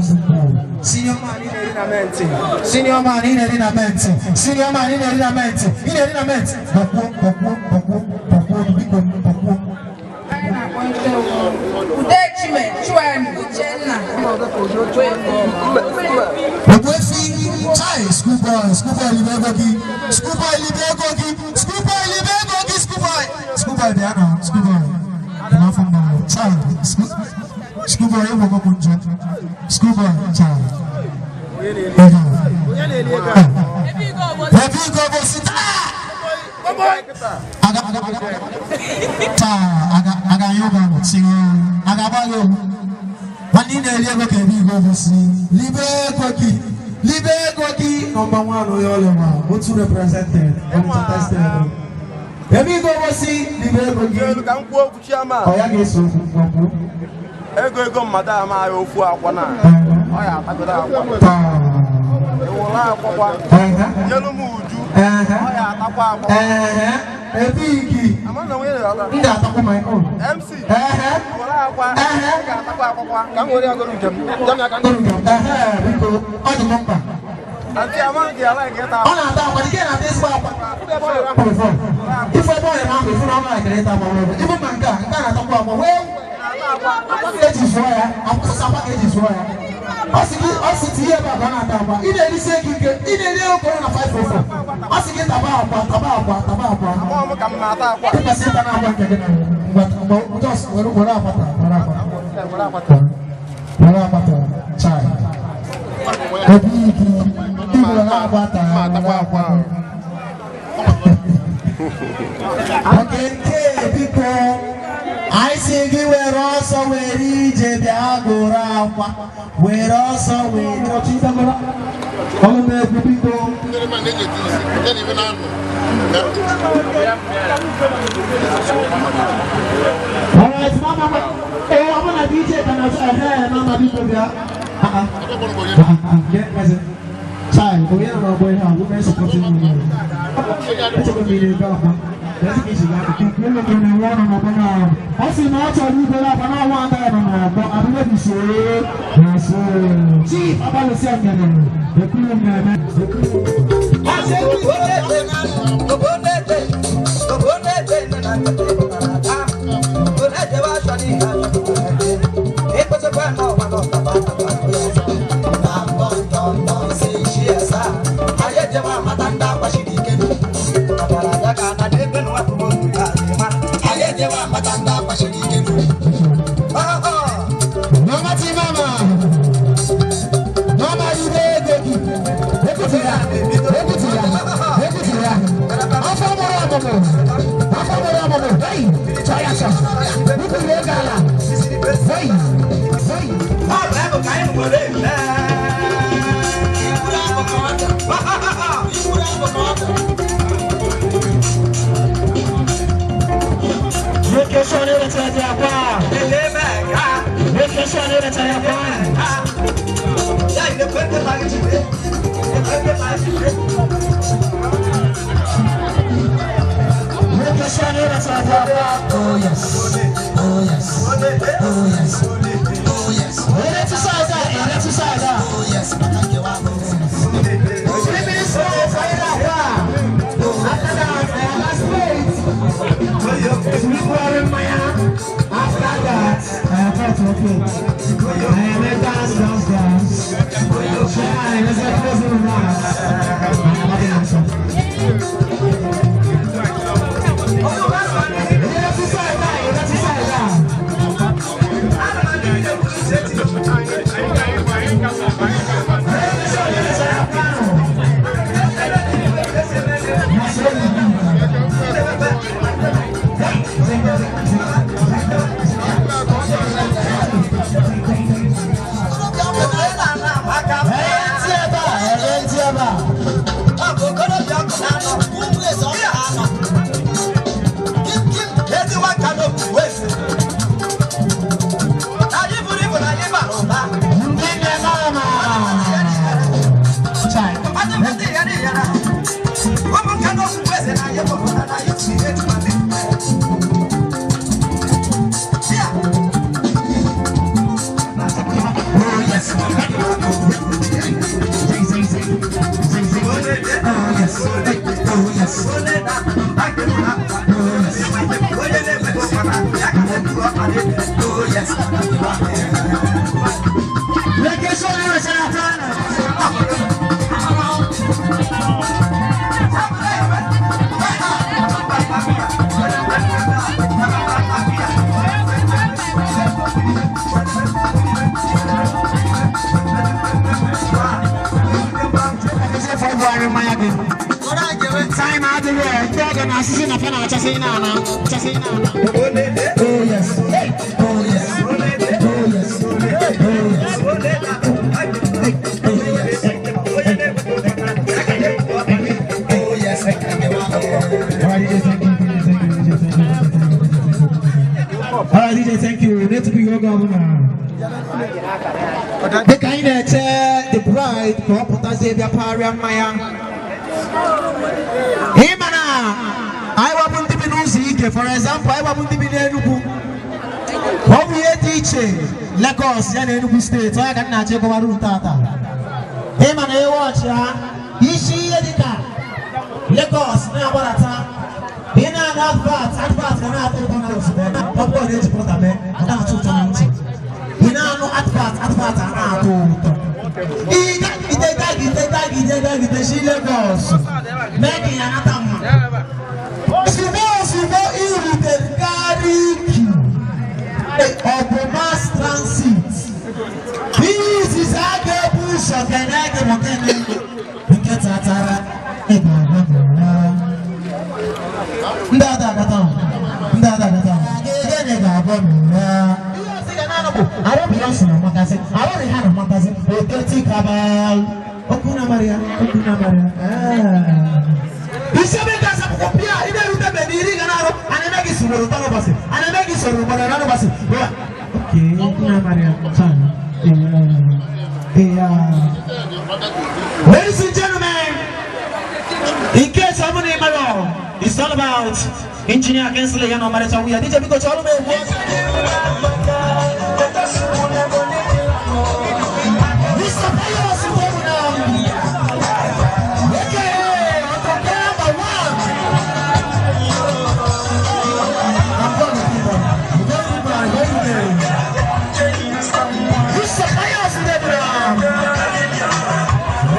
Senior man ị na-eri na mentị. Senior man ị na-eri na mentị. Senior man ị na-eri na mentị. Ị na-eri na mentị. Bọkwuo bọkwuo bọkwuo bọkwuo biko bọkwuo. Anyị na-akpọlite Udechime Chuen Uchenna. Ogbuefi chai schoolboy schoolboy libe ego gị schoolboy libe ego gị schoolboy libe ego gị schoolboy schoolboy bịa na schoolboy n'afọ mmanwụ chai schoolboy ịgwọgọkwụ njọ schoolboy chai ebe ego bụ si taa aga anyị ụgwọ tinye aga agba gị egwu nwanne ị na-eri ego ka ebe ego bụ si libe ego gị libe ego gị nọmba 1 onye ọlụwa otu represented contested ebe ego bụ si libe ego gị ọ ya ga-eso okwu okwu ego ego mmadụ ama ya ofu akwa na ọ ya atagodo akwa ịwụrụ akwakwa nyelu m uju ọ ya atakwa akwa Ebigi. M ga-atakwa my own. MC. Ehe. Were akwa. Ehe. Ị ga-atakwa akwakwa. Ka m were ya goro nke m. Jam ya ka m Goro nke m. Ehe, biko, ọ dị m mkpa. Aunty, amaghị gị ala nke ịta Ọ na-ata akwa, dike na-ata ezigbo akwa. Ife ebe ọ yere ahụ, ifu na ọ na-ekere ịta akwa wee. Ifu ma nke a na-atakwa akwa wee. Akwa ka eji zụọ ya, akwụsịsị akwa ka eji zụọ ya. Ọ sị gị, ọ sị tinye ebe a ka ọ na-ata akwa. Ị na-erisi ego ike, ị na-eri ego na 504. Ọ sị gị taba akwa, taba akwa, taba akwa. Amaghị m ka m na-ata akwa. Ị kwesịrị ịta na akwa nke gị na ngwa ngwa just were were akwa taa, were akwa taa. Were akwa taa. Were akwa taa, chai. Obi igi, ndị were akwa taa, were akwa. Oke nke biko, anyị si gị were ọsọ were ije bịa gụrụ akwa, were ọsọ were ọchị ọrụ m egwu biko. Alright, mama, eh, ọ bụ na DJ ka na ehe, mama biko bịa. Ah, ah. Ah, ah, get present. Chai, onye nọ n'ọgbọ ihe a, women supporting women. Echekwa m ile ebe akwa. Ọ sị na ọ chọrọ ibere akwa na ọnwa ada ya nọ n'ọgbọ, abụghị soro na-asụ. Chief Abalịsị Emere, ekwuru m na-eme. Mama ti mama. Mama ibe ego gị. Ekuti ya. Ekuti ya. Ekuti ya. Afọ mụrụ ọmụmụ. Afọ mụrụ ọmụmụ. Hey, chọọ ya chọ. Bupụ ya ego ala. Hey, hey. Make sure you let your akwa. Make sure you let your akwa. Make sure you let your akwa. Oh yes. Oh yes. Oh yes. Oh yes. Exercise that. Exercise that. Oh yes. 3 minutes more for your akwa. After that, I am last plate. After that, I am not okay. I am a dance, dance, dance. Shine, let's get close to the dance. I am not an answer. Time out the way. Oh yes. Oh yes. Oh yes. Oh yes. Oh yes. All right, DJ, thank you. Let's be your governor. Dịka anyị na-eche the bride ka ọ pụtazie bịa parịa mmanya. Ị ma na Anyị gbapụ ndị bi n'ụzọ ike, for example, anyị gbapụ ndị bi n'Enugu. Ọ bụ ihe dị iche Lagos ya na Enugu steeti, ọ ya ka m na-achọ ịkọwara unu tata. Ịma na ewe ọchị ha, isi ihe dịka Lagos na-agbadata, ị na-anụ advert, advert ga na-atọ ụtọ na ozugbo, ọ bụrụ na eji pụta mee, ọ na-atọ ụtọ na ntị. Ị na-anụ advert, advert a na-atọ ụtọ. Ị gagide gagide gagide gagide si Lagos mee ka ya nata mma. Ozugbo ozugbo ị rutere Gariki, ọ bụ mass transit. Ihe izizi a ga-ebu ụzọ kene gị bụ gịnị? Nkịta tara ịba ya. Ndị ada agata ahụ, ndị ada agata ahụ. Gịnị ga-abụ ya? Arụ Beyonce na-amakasị, arụ Rihanna na-amakasị, Oketi Kabal. Okwu na Maria, okwu na Maria. Isi ebe nke asapụkwụ pịa, ị na-erute mgbe na iri ga na-arụ, a na-eme gị soro ụtọ n'ụbọchị, a na-eme gị soro ụgbọrọ n'ụbọchị. Okay, okwu na Maria, fine. Yeah. Ladies and gentlemen, in case I'm on the it's all about Engineer Kinsley and Omar Chawia. DJ Biko Chalume. Mr. Pius Ibobuna. Okay, number one. I'm going to people. Mr. Pius Ibobuna.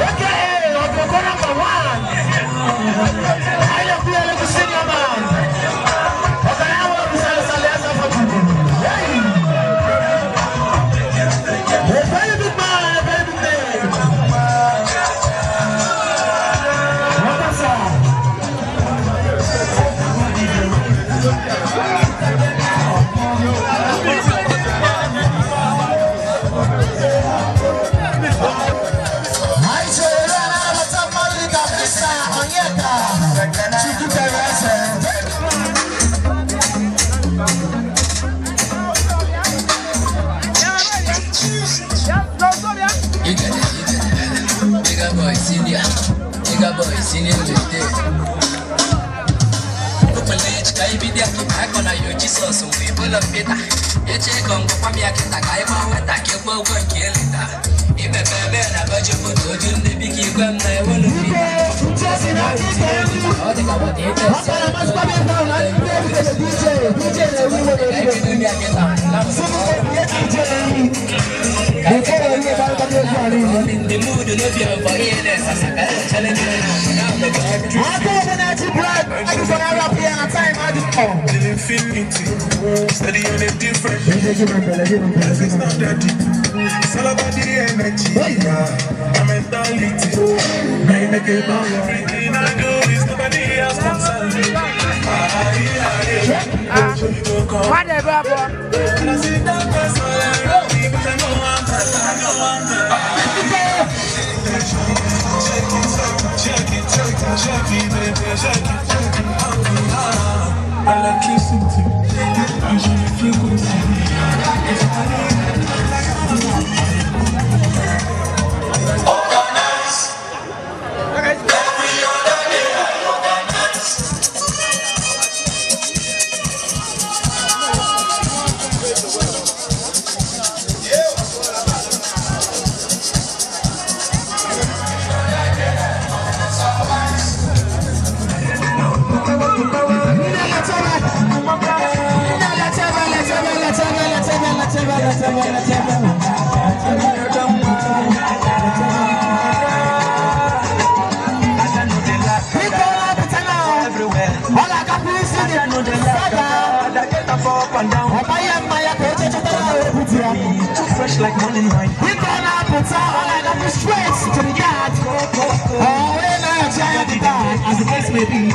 Okay, number one. I am the senior man. A very big man, a very big name. Welcome, sir. I say, Bigger boy, senior. Bigger boy, senior today. Jesus, we pull up Peter. You check on Kwamia Kitaka, attack your boy, kill it. If a baby and a budget for children, the big you come, I want to be. In the mood, no fear for challenge. Infinity, steady on a different. It's not that deep. It's all about the energy, yeah. My mentality. Now you make it all. Everything I do is nobody else concerned. And I see that person around me, but I know I'm better. I know I'm better. Shake it, shake it, shake it, shake it, baby, shake it, shake it. Electricity, usually frequency. Organize. Every other day I organize. Too fresh like morning light. We gonna put all I got straight to the yard. Oh, we not giant as the case may be.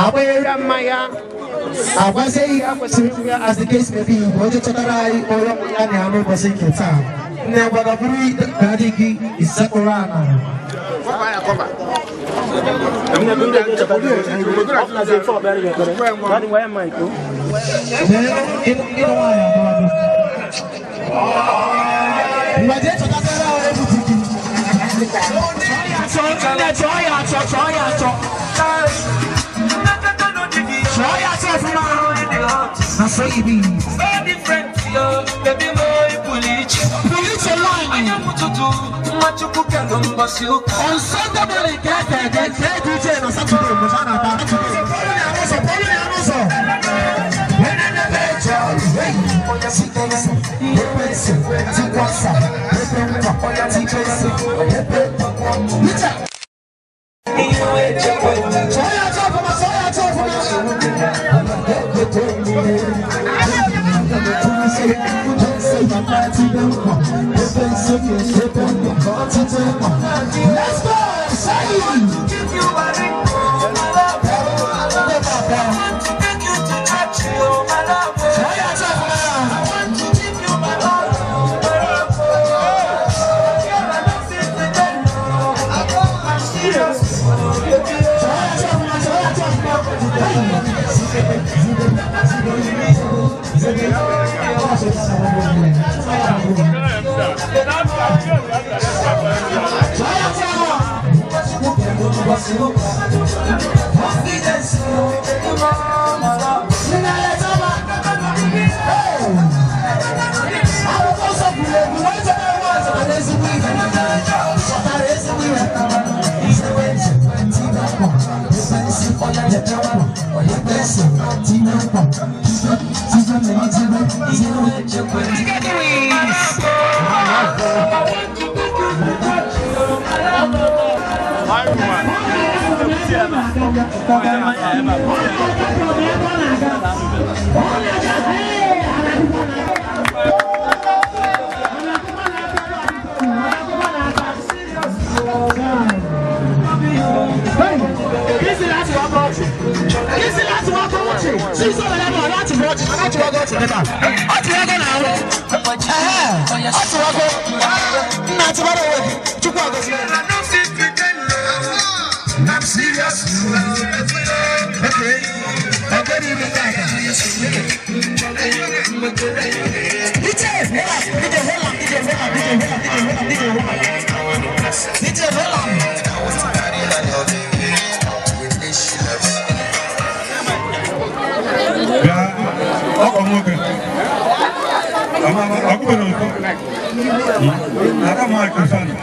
Agbanyere mmanya Agwazie ihe a kwesịrị ịgwa ya, as the case may be, bụ onye chọtara anyị onye ya na ya n'ụbọchị nke taa. Nne, gbagaburu daddy gị, isekpụrụ ala. Ịnụ nwaanyị abụọ. Mgbe jee chọtatara egwu di gị. Chọọ ya achọ, chọọ ya achọ, chọọ ya achọ ọfụma. Na so e be. Pụrụ iche line. On Sunday morning, ka e kee kee DJ na Saturday, mgbe a na-ata. Pọlụ ya n'ụzọ, pọlụ ya n'ụzọ. Let's go! Say! I'm serious. Okay. Okay, DJ, DJ, hold on, DJ, hold on, DJ, hold on, DJ, hold on, DJ, hold on. Ọkọ nwoke ọkụkọ na aka mmadụ sọnụ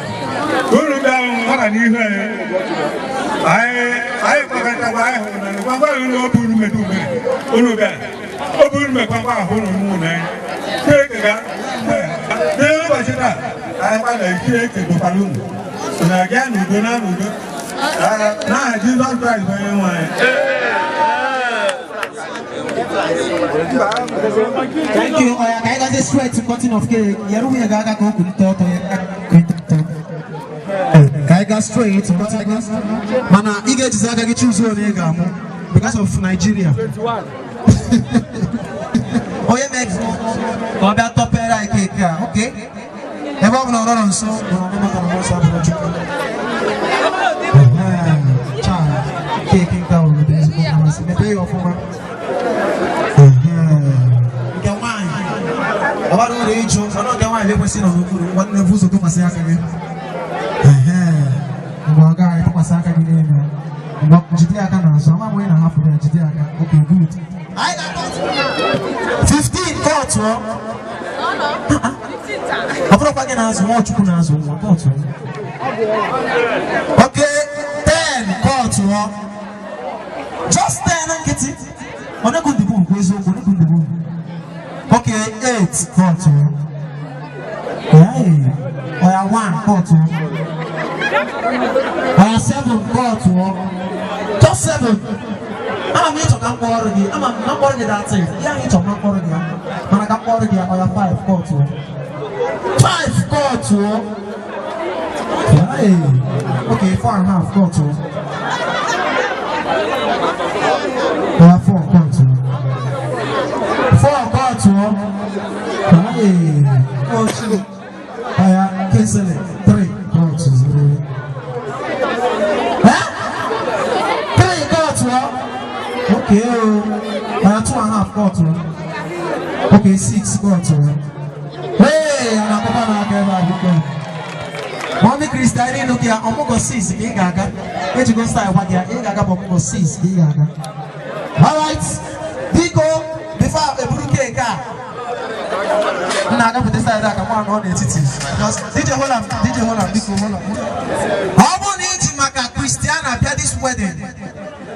unu bịa mara n'ihu anyị anyị kpakọtakwa anyị hụrụ na gwangwa unu o buru medu mmiri unu bịa o buru mekwangwa ahụ unu mụ na anyị Chineke ga n'ụbọchị taa anyị kwa na Chineke dokwara unu na-aga n'udo na n'udo n'aha Jizọs Kraịst onye nwe anyị. Thank you. Oya, ka anyị gazie straight to cutting of cake. Nyere nwunye gị aka ka o kulite ọtọ ya. Ka anyị gaa straight to cutting. Mana ị ga-ejizi aka gị choose onye ị ga-amụ because of Nigeria. Onye mee ka ọ bịa tọpere anyị keeki a, okay? Ebe ọ bụ na ọ nọrọ nso, nọrọ n'ọgbakọ na nsọ abụrụ Chukwu. Chaa, keeki nke a wụrụ ezigbo mmasị. Mepee ya ọfụma. Nke nwaanyị ọbara ụlọ ịjụ mana nke nwaanyị ekwesịghị nọ n'okpuru nwanne bụ ụzọ tụkwasị aka gị. Mgbe ọ gaghị tụkwasị aka gị n'elu, mgbe jide aka n'azụ, ama m onye na-ahapụ ya, jide aka. Okay, good. 15 kọtụ ọ bụrụkwa gị na-azụ nwa, Chukwu na-azụ nwa kọtụ. Okay, 10 kọtụ, just 10 nkịtị. Onye bụ eziokwu, onye bụ. Okay, 8 kọtụ. Oya, 1 kọtụ. Oya, 7 kọtụ. Just 7. Ama m ịchọ ka m kpọrọ gị, ama m na mkpọrọ gị datị. Ihe ahụ ịchọ m na mkpọrọ gị ya. Mana ka m kpọrọ gị ya, oya 5 kọtụ. 5 kọtụ. Okay, 4.5 kọtụ. Oya 4 kọtụ. Hey, oh, Aya, Kinsley, 3 goal to 0. Eh? 3 goal to 1. Okay, oh. 2.5 goal to 1. Okay, 6 goal to 1. Hey, and I'm going to go. Mommy Christine, look here, I'm going to 6. Where you go start? What you got? I'm 6. All right, Biko, before I brew cake. Nna agapụta side a ka mụ anọ n'etiti. Just DJ hold am, DJ hold am, biko hold am. Ọ bụrụ na iji maka Christiana bịa this wedding,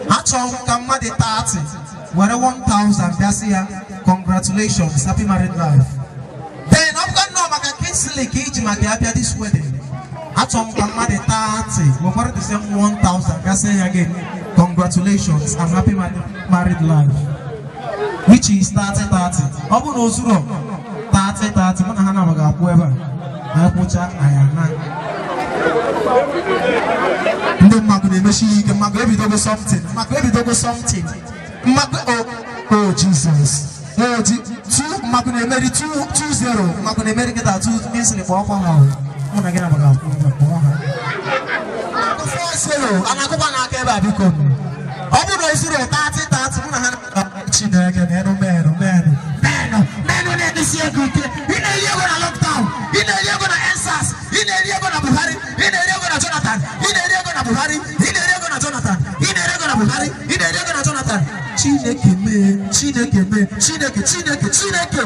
achọrọ m ka mmadụ 30 were 1000 bịa sị ya congratulations, happy married life. Then ọ bụkwa nnọọ maka Kingsley ka iji maka ya bịa this wedding, achọrọ m ka mmadụ 30 wekwara the same 1000 bịa sị ya again congratulations and happy married life, which is 30-30. Ọ bụrụ na o zuru 30-30, mụ na ha na-amaghị akwụ ebe a anyị kwụcha anyị ana. Ndị mmadụ na-emechi ihe ike, mmadụ ebidogo something, mmadụ ebidogo something, mmadụ oh Jesus, oh two mmadụ na-emeri 2-0, mmadụ na-emeri kịta 2 Kingsley kpọọ ọkwa ha, mụ na gị na-amaghị akwụ ebe a kpọọ ha 4-0, a na-akụkwa n'aka ebe a biko. Ọ bụrụ na o zuru 30-30, mụ na ha na-amaghị. Chineke menụ menụ menụ menụ menụ na-emesi ego ike. Ị na-eri ego na lockdown, ị na-eri ego na EndSARS, ị na-eri ego na Buhari, ị na-eri ego na Jonathan, ị na-eri ego na Buhari, ị na-eri ego na Jonathan, ị na-eri ego na Buhari, ị na-eri ego na Jonathan. Chineke mee, Chineke mee, Chineke, Chineke, Chineke,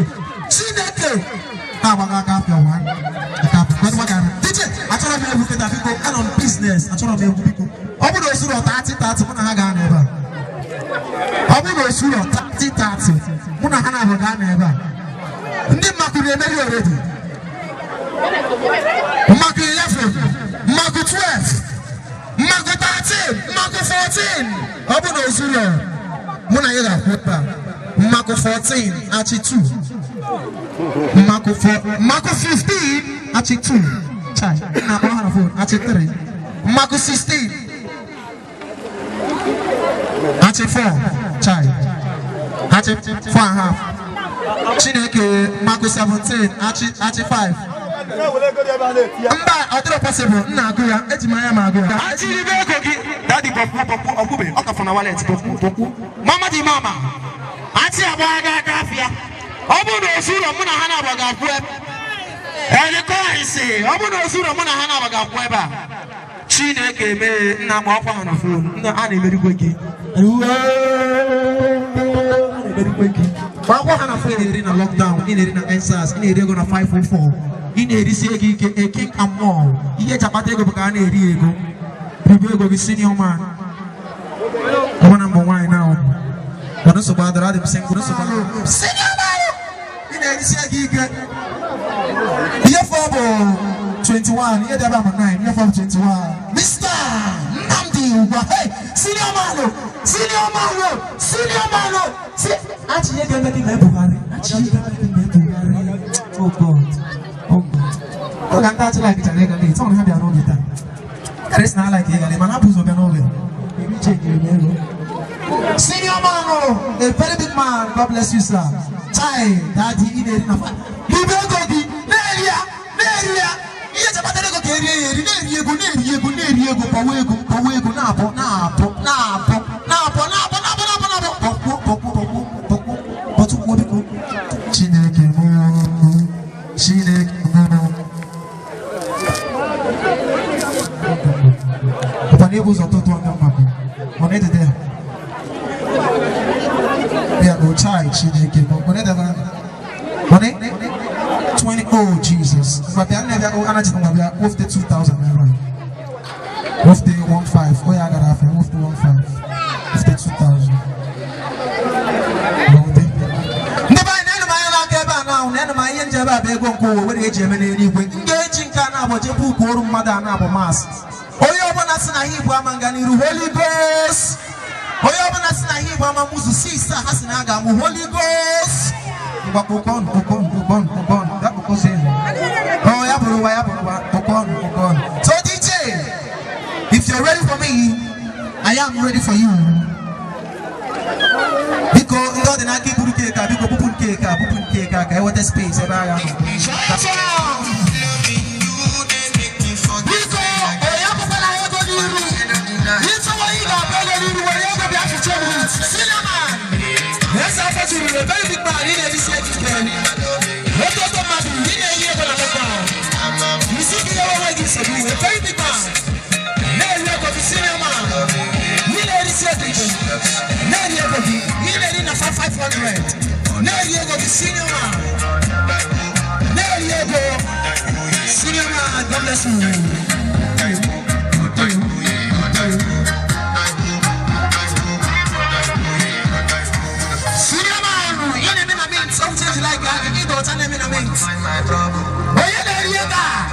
Chineke. Ha agbaghị aka apịa ụwa. DJ, achọrọ m egwu kịta biko, anọ m biznes, achọrọ m egwu biko. Ọ bụrụ na o zuru 30-30, mụ na ha ga-anọ ebe a. Ọ bụrụ na o zuru 30-30, mụ na ha na-abụ ga-anọ ebe a. Ndị mmakụ na-emeri already. Mmakụ 11, mmakụ 12, mmakụ 13, mmakụ 14. Ọ bụrụ na o zuru, mụ na ya ga-akwụ ebe a. Mmakụ 14, achị 2. Mmakụ 4, mmakụ 15, achị 2. Chai, na akpọ ha na phone, achị 3. Mmakụ 16. Achị 4, chai. Achị 4.5. Chineke, mmakụ 17, achị 5. Mba, ọ dịrọ possible, m na-agụ ya, eji m anya m agụ ya. Achịrị m ego gị, daddy bọkwu bọkwu ọkwụbe, ọ ka fọ na wallet bọkwu bọkwu. Mama dị mama, achị agba aga aka afịa. Ọ bụrụ na ozu ụlọ mụ na ha na-agba ga-akwụ ebe. Elekọisi, ọ bụrụ na ozu ụlọ mụ na ha na-agba ga-akwụ ebe a. Chineke mee, nna m ọkwa ha na phone, nna a na-emerikwe gị. A na-emerikwe gị. Ọkwa ha na phone, ị na-eri na lockdown, ị na-eri na EndSARS, ị na-eri ego na 504, ị na-erisi ego ike, a king and more. Ihe eji akpata ego bụ ka a na-eri ego. Ribe ego gị senior man. Ọ bụ na mbụ nwaanyị na ahụ. Mana nsogbu adọrọ, adị m single, nsogbu adọrọ. Senior man! Ị na-erisi ego ike. Ihe fọ bụ 21, ihe dị ebe a bụ 9, ihe fọ bụ 21. Mr. Nnamdi Ugwa, hey, senior man, senior man, senior man. Achị ihe ga-eme gị mee Buhari. Achị ihe ga-eme gị mee Buhari. Oh God, oh God. Ọ ga ndị achịla gịchara ịga late, ọ na ha bịa n'oge taa. Karịsị na ala ka ịga late, mana hapụ ụzọ bịa n'oge. Eri chekiri m ego. Senior man, oh, a very big man. God bless you, sir. Chai, daddy, ị na-eri na fa. Libe ego gị, na-eri ya, na-eri ya. Ihe chepatara ego ka erie ya eri, na-eri ego, na-eri ego, na-eri ego, kpọwa ego, kpọwa ego, na-abụ, na-abụ, na-abụ, na-abụ, na-abụ, na-abụ, na-abụ, na-abụ. Kpọkwuo, kpọkwuo, kpọkwuo, kpọkwuo, kpọtụkwuo biko. Chineke mụ, Chineke mụ. Papa na ebu ụzọ tụtụ aka mmakụ. Ọ na-edede ya. Ya bụ chai Chineke mụ. Ọ na-edebe ya. 20, oh Jesus. Ngwa bịa, nne bịa, oh, anaghị ngwa bịa, wofte 2,000 naira. Wofte 1,500. Oh ya gara afọ, wofte 1,500. Wofte 2,000. Ndị be anyị na-enụ m anya n'aka ebe a na ahụ, na-enụ m ihe nje ebe a bụ ego nke ụwa were eji eme n'eluigwe. M ga-eji nke a na-abụ jee buku ọrụ mmadụ a na-abụ maasị. Onye ọbụla si na ihe Igbo ama nga n'iru Holy Ghost. Onye ọbụla si na ihe Igbo ama mụzụ 6 a ha si na a ga-amụ Holy Ghost. Ngwa kpụkọnụ, kpụkọnụ, kpụkọnụ, kpụkọnụ, ya kpụkọzie. Oh, ya bụrụ ụwa, ya bụrụ ụwa, kpụkọnụ, kpụkọnụ. So DJ, if you're ready for me, I am ready for you. Biko, ndị ọ dị n'aka iburu keeki a, biko bupụ keeki a, bupụ keeki a ka enweta space ebe a ga-anọ. Biko, onye akwụkwala ego n'iru. Ịchọwa ị ga-abụ ego n'iru, were ego bịa fiche m. Cinnamon. Eze afọ juru, a very big man, ị na-erisi ekike. Ototo mmadụ, ị na-eyi ego na lockdown. Isi gị ya onwe gị nsogbu, a very big man. Na-eri ego gị, cinnamon. Ị na-erisi ekike. Na-eri ego gị, ị na-eri na 500. Na-eri ego gị, cinnamon. Na-eri ego. Senior man, God bless you. Senior man, you name a mint. Something like that. You don't name a mint. Oh, you know you got.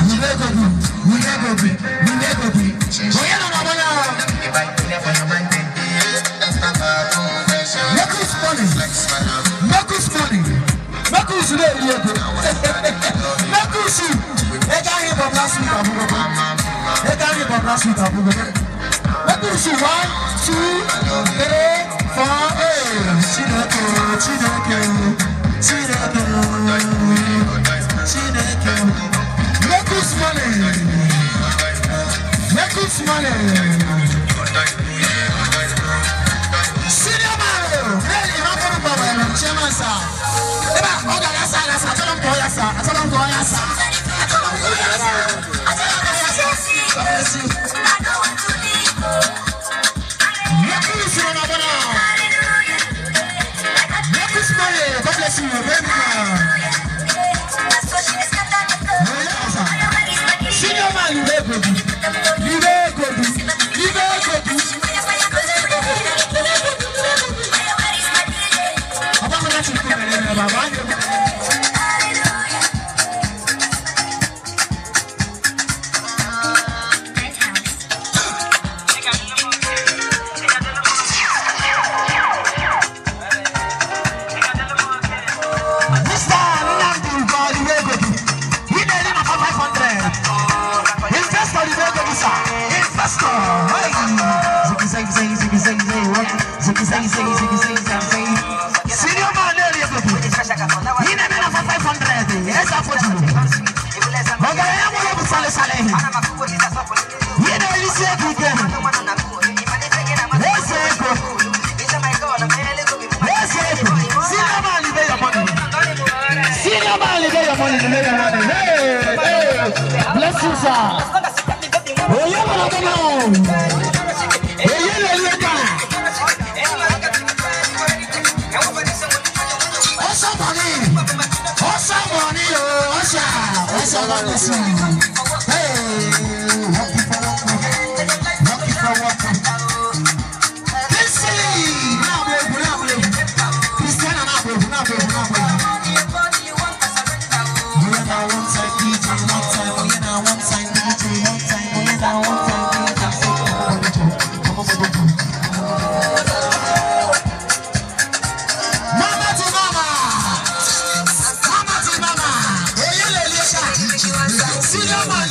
You never be, you never be, you never be. Oh, you know what Marcus money, Marcus money, Marcus money. Marcus, ego ahụ bụ last week abụgo. Ego ahụ bụ last week abụgo. Marcus 1, 2, 3, 4, 8. Chineke, Chineke, Chineke, Chineke. Marcus money. Marcus money. Senior man, hey, ịma fọrọ mgbe were chairman sir. Ebe a, ọ ga-agasa agasa, achọrọ m ka ọ ya sa, achọrọ m ka ọ ya sa. Achọrọ m ka ọ ya sa. Achọrọ m ka ọ ya sa. God bless you. Marcus Ronaldo. Marcus Murray, God bless you, baby man. Senior man, you dey good. You dey good. You dey good. Mr. Nnamdi Ugo, he dey live for 500. Investor, you dey go, sir. Investor, hey. Ziggy, ziggy, ziggy, ziggy, ziggy, ziggy, ziggy, ziggy, ziggy, ziggy, ziggy. Senior man, dey go. He dey live for 500. Yes, I for you. Oga, ya mo lo sale sale. He dey listen to them. Yes, go. Yes, go. Senior man, you dey your money. Senior man, you get your money, you get your money. Hey, hey. Bless you, sir. Oh, yeah, man, come on. Oh, yeah, yeah, yeah. Awesome money. Awesome money, oh, awesome. Awesome money. Hey, lucky for one. Lucky for one. This is now, Christiana, now, now, now. Mama to mama, mama to mama. Senior man,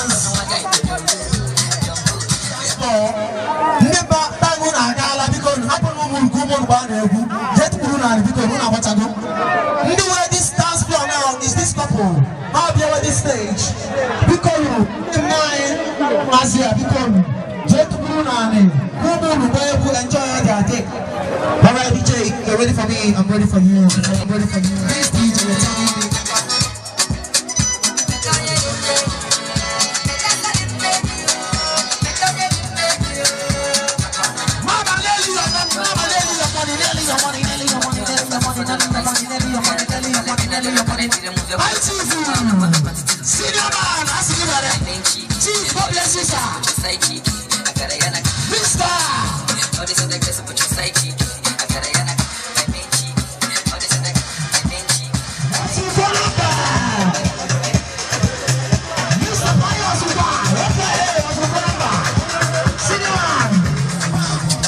dance. Ndị ba tango na-agaala biko hapụ na ụmụ nke ụmụ mgbe a na-egwu jee tụkwuru narị biko hụ na agbachago. Ndị nwere this dance floor now is this couple. Ha bịawa this stage. Biko nụ ndị nne anyị mazi ya biko nụ jee tụkwuru narị ka ụmụ unu gbaa egwu enjoy their day. All right, DJ, you're ready for me. I'm ready for you. I'm ready for you. This DJ, you're telling me. Mama, lay your money, mama, lay your money, lay your money, lay your money, lay your money, lay your money, lay your money, lay your money, lay your money. Hi, Chief. Senior man, I see you there. Chief, God bless you, sir. Mister. Mr. Pius Uba, okay, Senior man.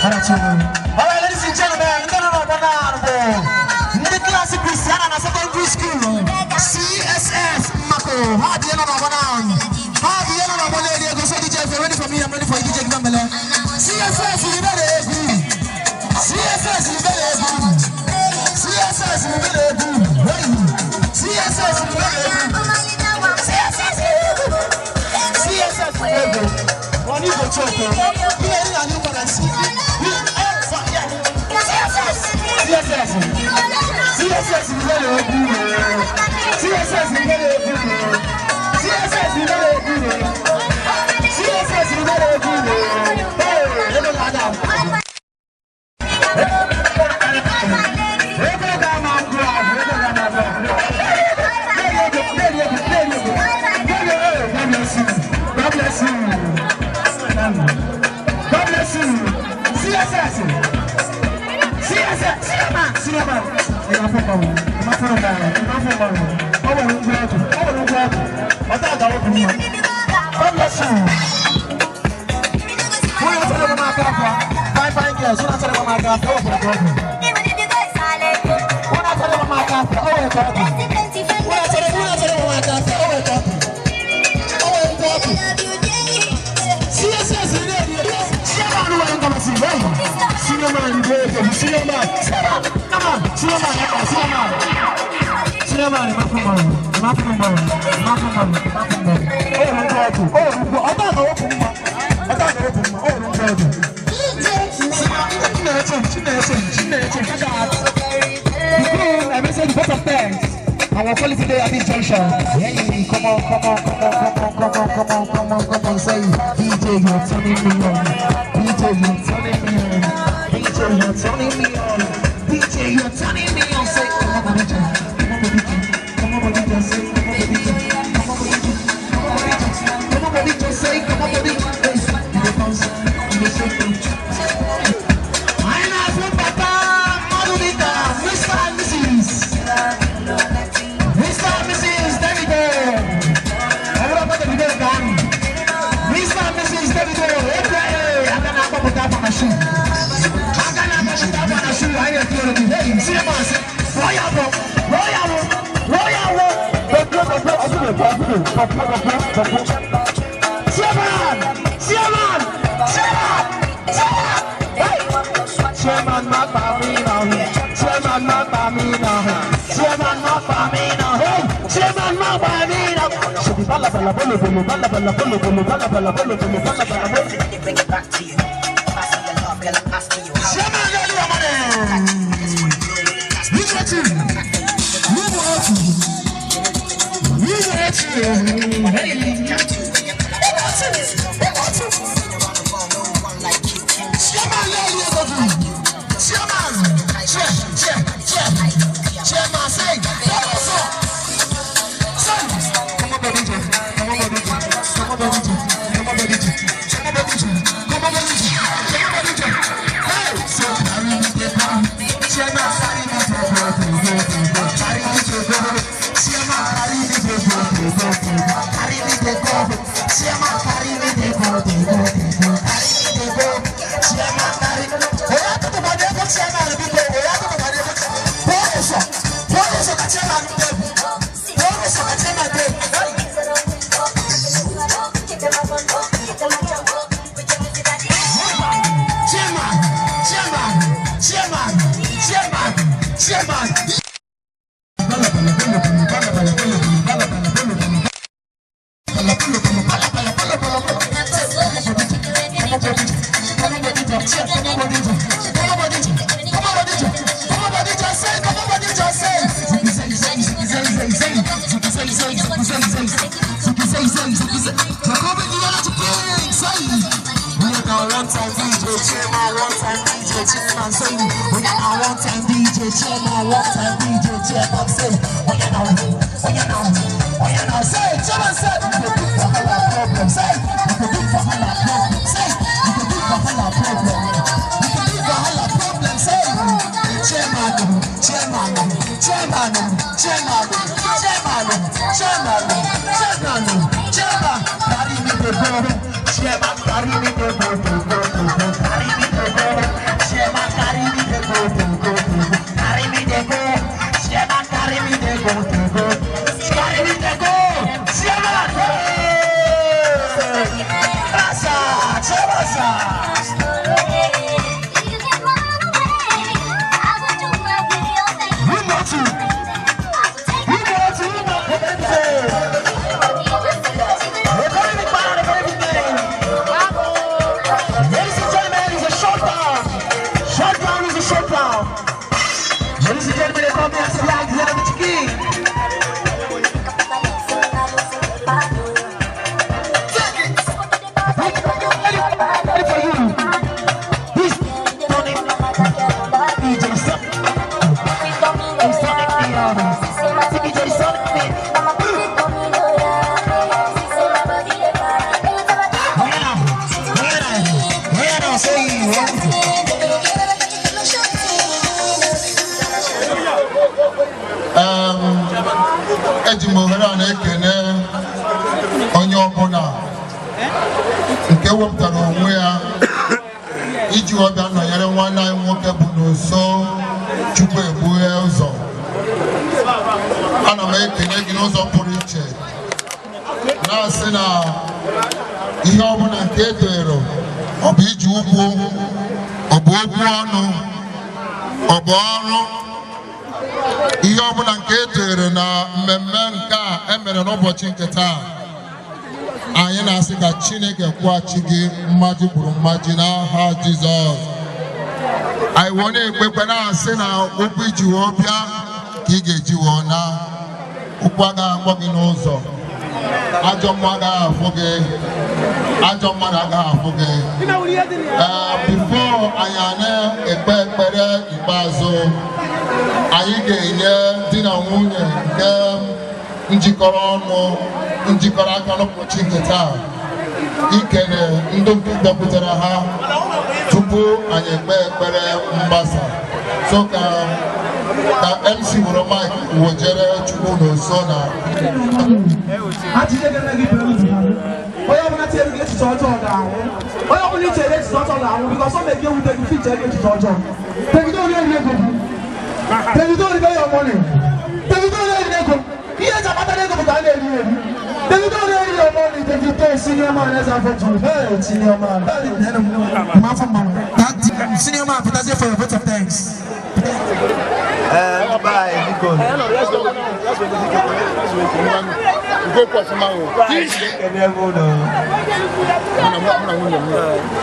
All right, ladies and gentlemen, ndị klaasị Christiana na secondary school CSS Mako ha dị nọ n'ọgbọ na ha dị nọ n'ọgbọ na-eri ego. So DJ, if you're ready for me, I'm ready for you. DJ Gbambele. CSS libere egwu. CSS libere egwu. CSS libere egwu. Hey. CSS libere egwu. CSS CSS egwu. Wọ́n ní ìbòjú ọkọ̀. Ilé ní àná ìwọ̀n àti CSS. CSS libere egwu. CSS libere egwu. CSS libere egwu. CSS libere egwu. Hey, ego ga-ada. Ego ga-ama agụ ahụ. Ego ga-ama agụ ahụ. God bless you. God bless you. God bless you. CSS. CSS. Cinema. God bless you. Fine, fine girls. Our quality day at this junction. Hey, come on, come on, come on, come on, come on, come on, come on, come on. Say, DJ, you're turning me on. DJ, you're turning me on. DJ, you're turning me on. DJ, you're turning me on. Say, come on, DJ, come on, DJ, come on, DJ, say, come on, DJ, come on, DJ, come on, DJ, come on, DJ, say, come on, DJ. You go bounce, you go shake it. I'm not Papa, Madulita, Mr. and Mrs. Mr. and Mrs. Davido. Everybody down. Mr. and Mrs. Davido. Okay, I'm gonna pop it up on a shoe. I'm gonna pop it up on a shoe. I get to the hey, see man. Royal, royal, royal. Chairman, chairman, chairman, chairman. Hey, chairman, my family now. Chairman, my family now. Chairman, my family now. Hey, chairman, my family now. Should be bala bala bolo bolo bala bala bolo bolo bala bala bolo bolo bala bala bolo. Bring it back to you. I see your love, girl. I'm asking you how. Chairman, girl, you are money. You got you. You got you. You got you. Hey. Chairman, girl, you got you. Chairman, chair, chair, chair. Chairman, say, say, come on, baby, come on, baby, come on, baby, come on, baby, come on, baby, come on, baby, come on, baby. Hey, so carry me the go, chairman, carry me the go, carry me the go, chairman, carry me the go, carry me the go, chairman, carry me the go, carry me the go, chairman, carry. Oya to the body, chairman, big go. Oya to the body, Chairman, chairman, chairman, chairman, chairman. Chairman, carry me the go, carry me the go. Nwanne anyị nwoke bụ n'ụsọ Chukwu egbughe ụzọ. Ana m ekele gị n'ụzọ pụrụ iche, na-asị na ihe ọbụla nke e doro, ọ bụ iji ụkwụ, ọ bụ okwu ọnụ, ọ bụ ọrụ, ihe ọbụla nke e doro na mmemme nke a emere n'ụbọchị nke taa, anyị na-asị ka Chineke kwụghachi gị mmaji kwuru mmaji n'aha Jizọs. Anyị wee na-ekpekwe na-asị na ụkwụ iji wee bịa ka ị ga-eji wee na ụkwụ agaghị akpọ gị n'ụzọ, ajọ mmụọ agaghị afụ gị, ajọ mmadụ agaghị afụ gị. Ee, before anyị a na-ekpe ekpere ikpeazụ, anyị ga-enye di na nwunye nke njikọrọ ọnụ, njikọrọ aka n'ụbọchị nke taa, ikele ndị nke bịakwutere ha tupu anyị ekpe ekpere mgbasa. So ka MC were mic wejere Chukwu n'oso na Achịcha ga-eme gị bere uju. Onye ọbụla tinyere gị echiche ọjọọ ga-anwụ. Onye ọbụla i chere echiche ọjọọ ga-anwụ, because ọ na-eke ewute gị fiche gị echiche ọjọọ. Davido ori eri ego gị. Davido ori your money. Davido ori eri ego. Ihe eji akpata ego bụ ka a na-eri eri. Davido ori eri your money. Davido senior man eze afọ juru. Hey, senior man. That senior man pụtazie for your vote of thanks. Ee, ndị be anyị, biko, ekele m unu.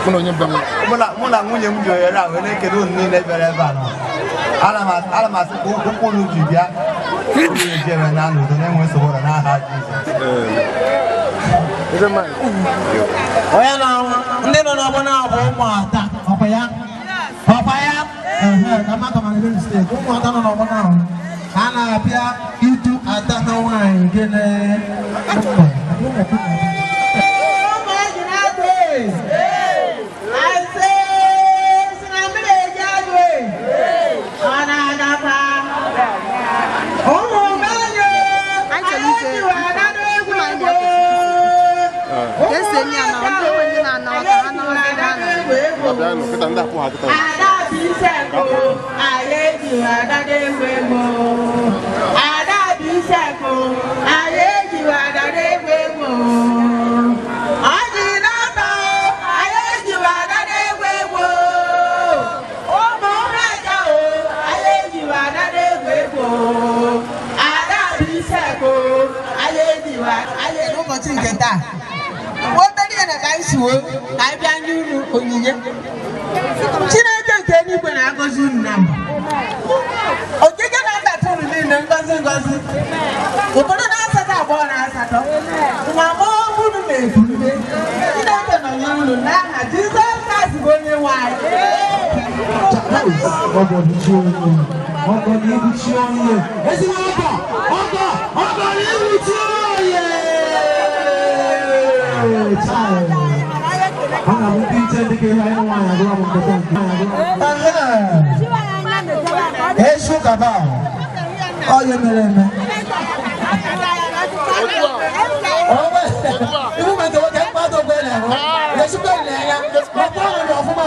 Mụ na nwunye m ji ohere a wee na-ekele unu niile bịara ebe a nọ. Ana m asị ka ụkwụ unu ji bịa, unu eji eme na n'udo na-enwe nsogbu ụlọ n'aha Jizọs. Onye na ndị nọ n'ọgbọ na-abụ ụmụada, ọkwa ya, ọkwa ya. Ehe, ka mmadụ mara ebe mistake. Ụmụada nọ n'ọgbọ na a na-abịa idu ada ha nwaanyị gịnị. N'ụbọchị nke taa, obere ihe na ka anyị si wee ka anyị bịa nye unu onyinye. Chineke nke eluigwe na-agọzi unu na mbụ. Okike na-abata unu niile ngọzi ngọzi. Ụfọdụ na-asatọ abụọ na asatọ. Ma ma unu na-ebulite. Chineke nọnyere unu n'aha Jizọs Kraịst bụ onye nwe anyị. Ọgọ na ọgọ na ibuchi onye. Ezigbo ọgọ, ọgọ, ọgọ na ibuchi onye. Child. Ọ na-abụ ndị iche dị ka ihe anyị nwaanyị agụrụ m nketa nke. Esu kaba ọ ya mere eme. Ibu ma nke nwoke mkpado ogbe na-ahụ. Esu be na ya. Ọkpọ ọrụ ọfụma.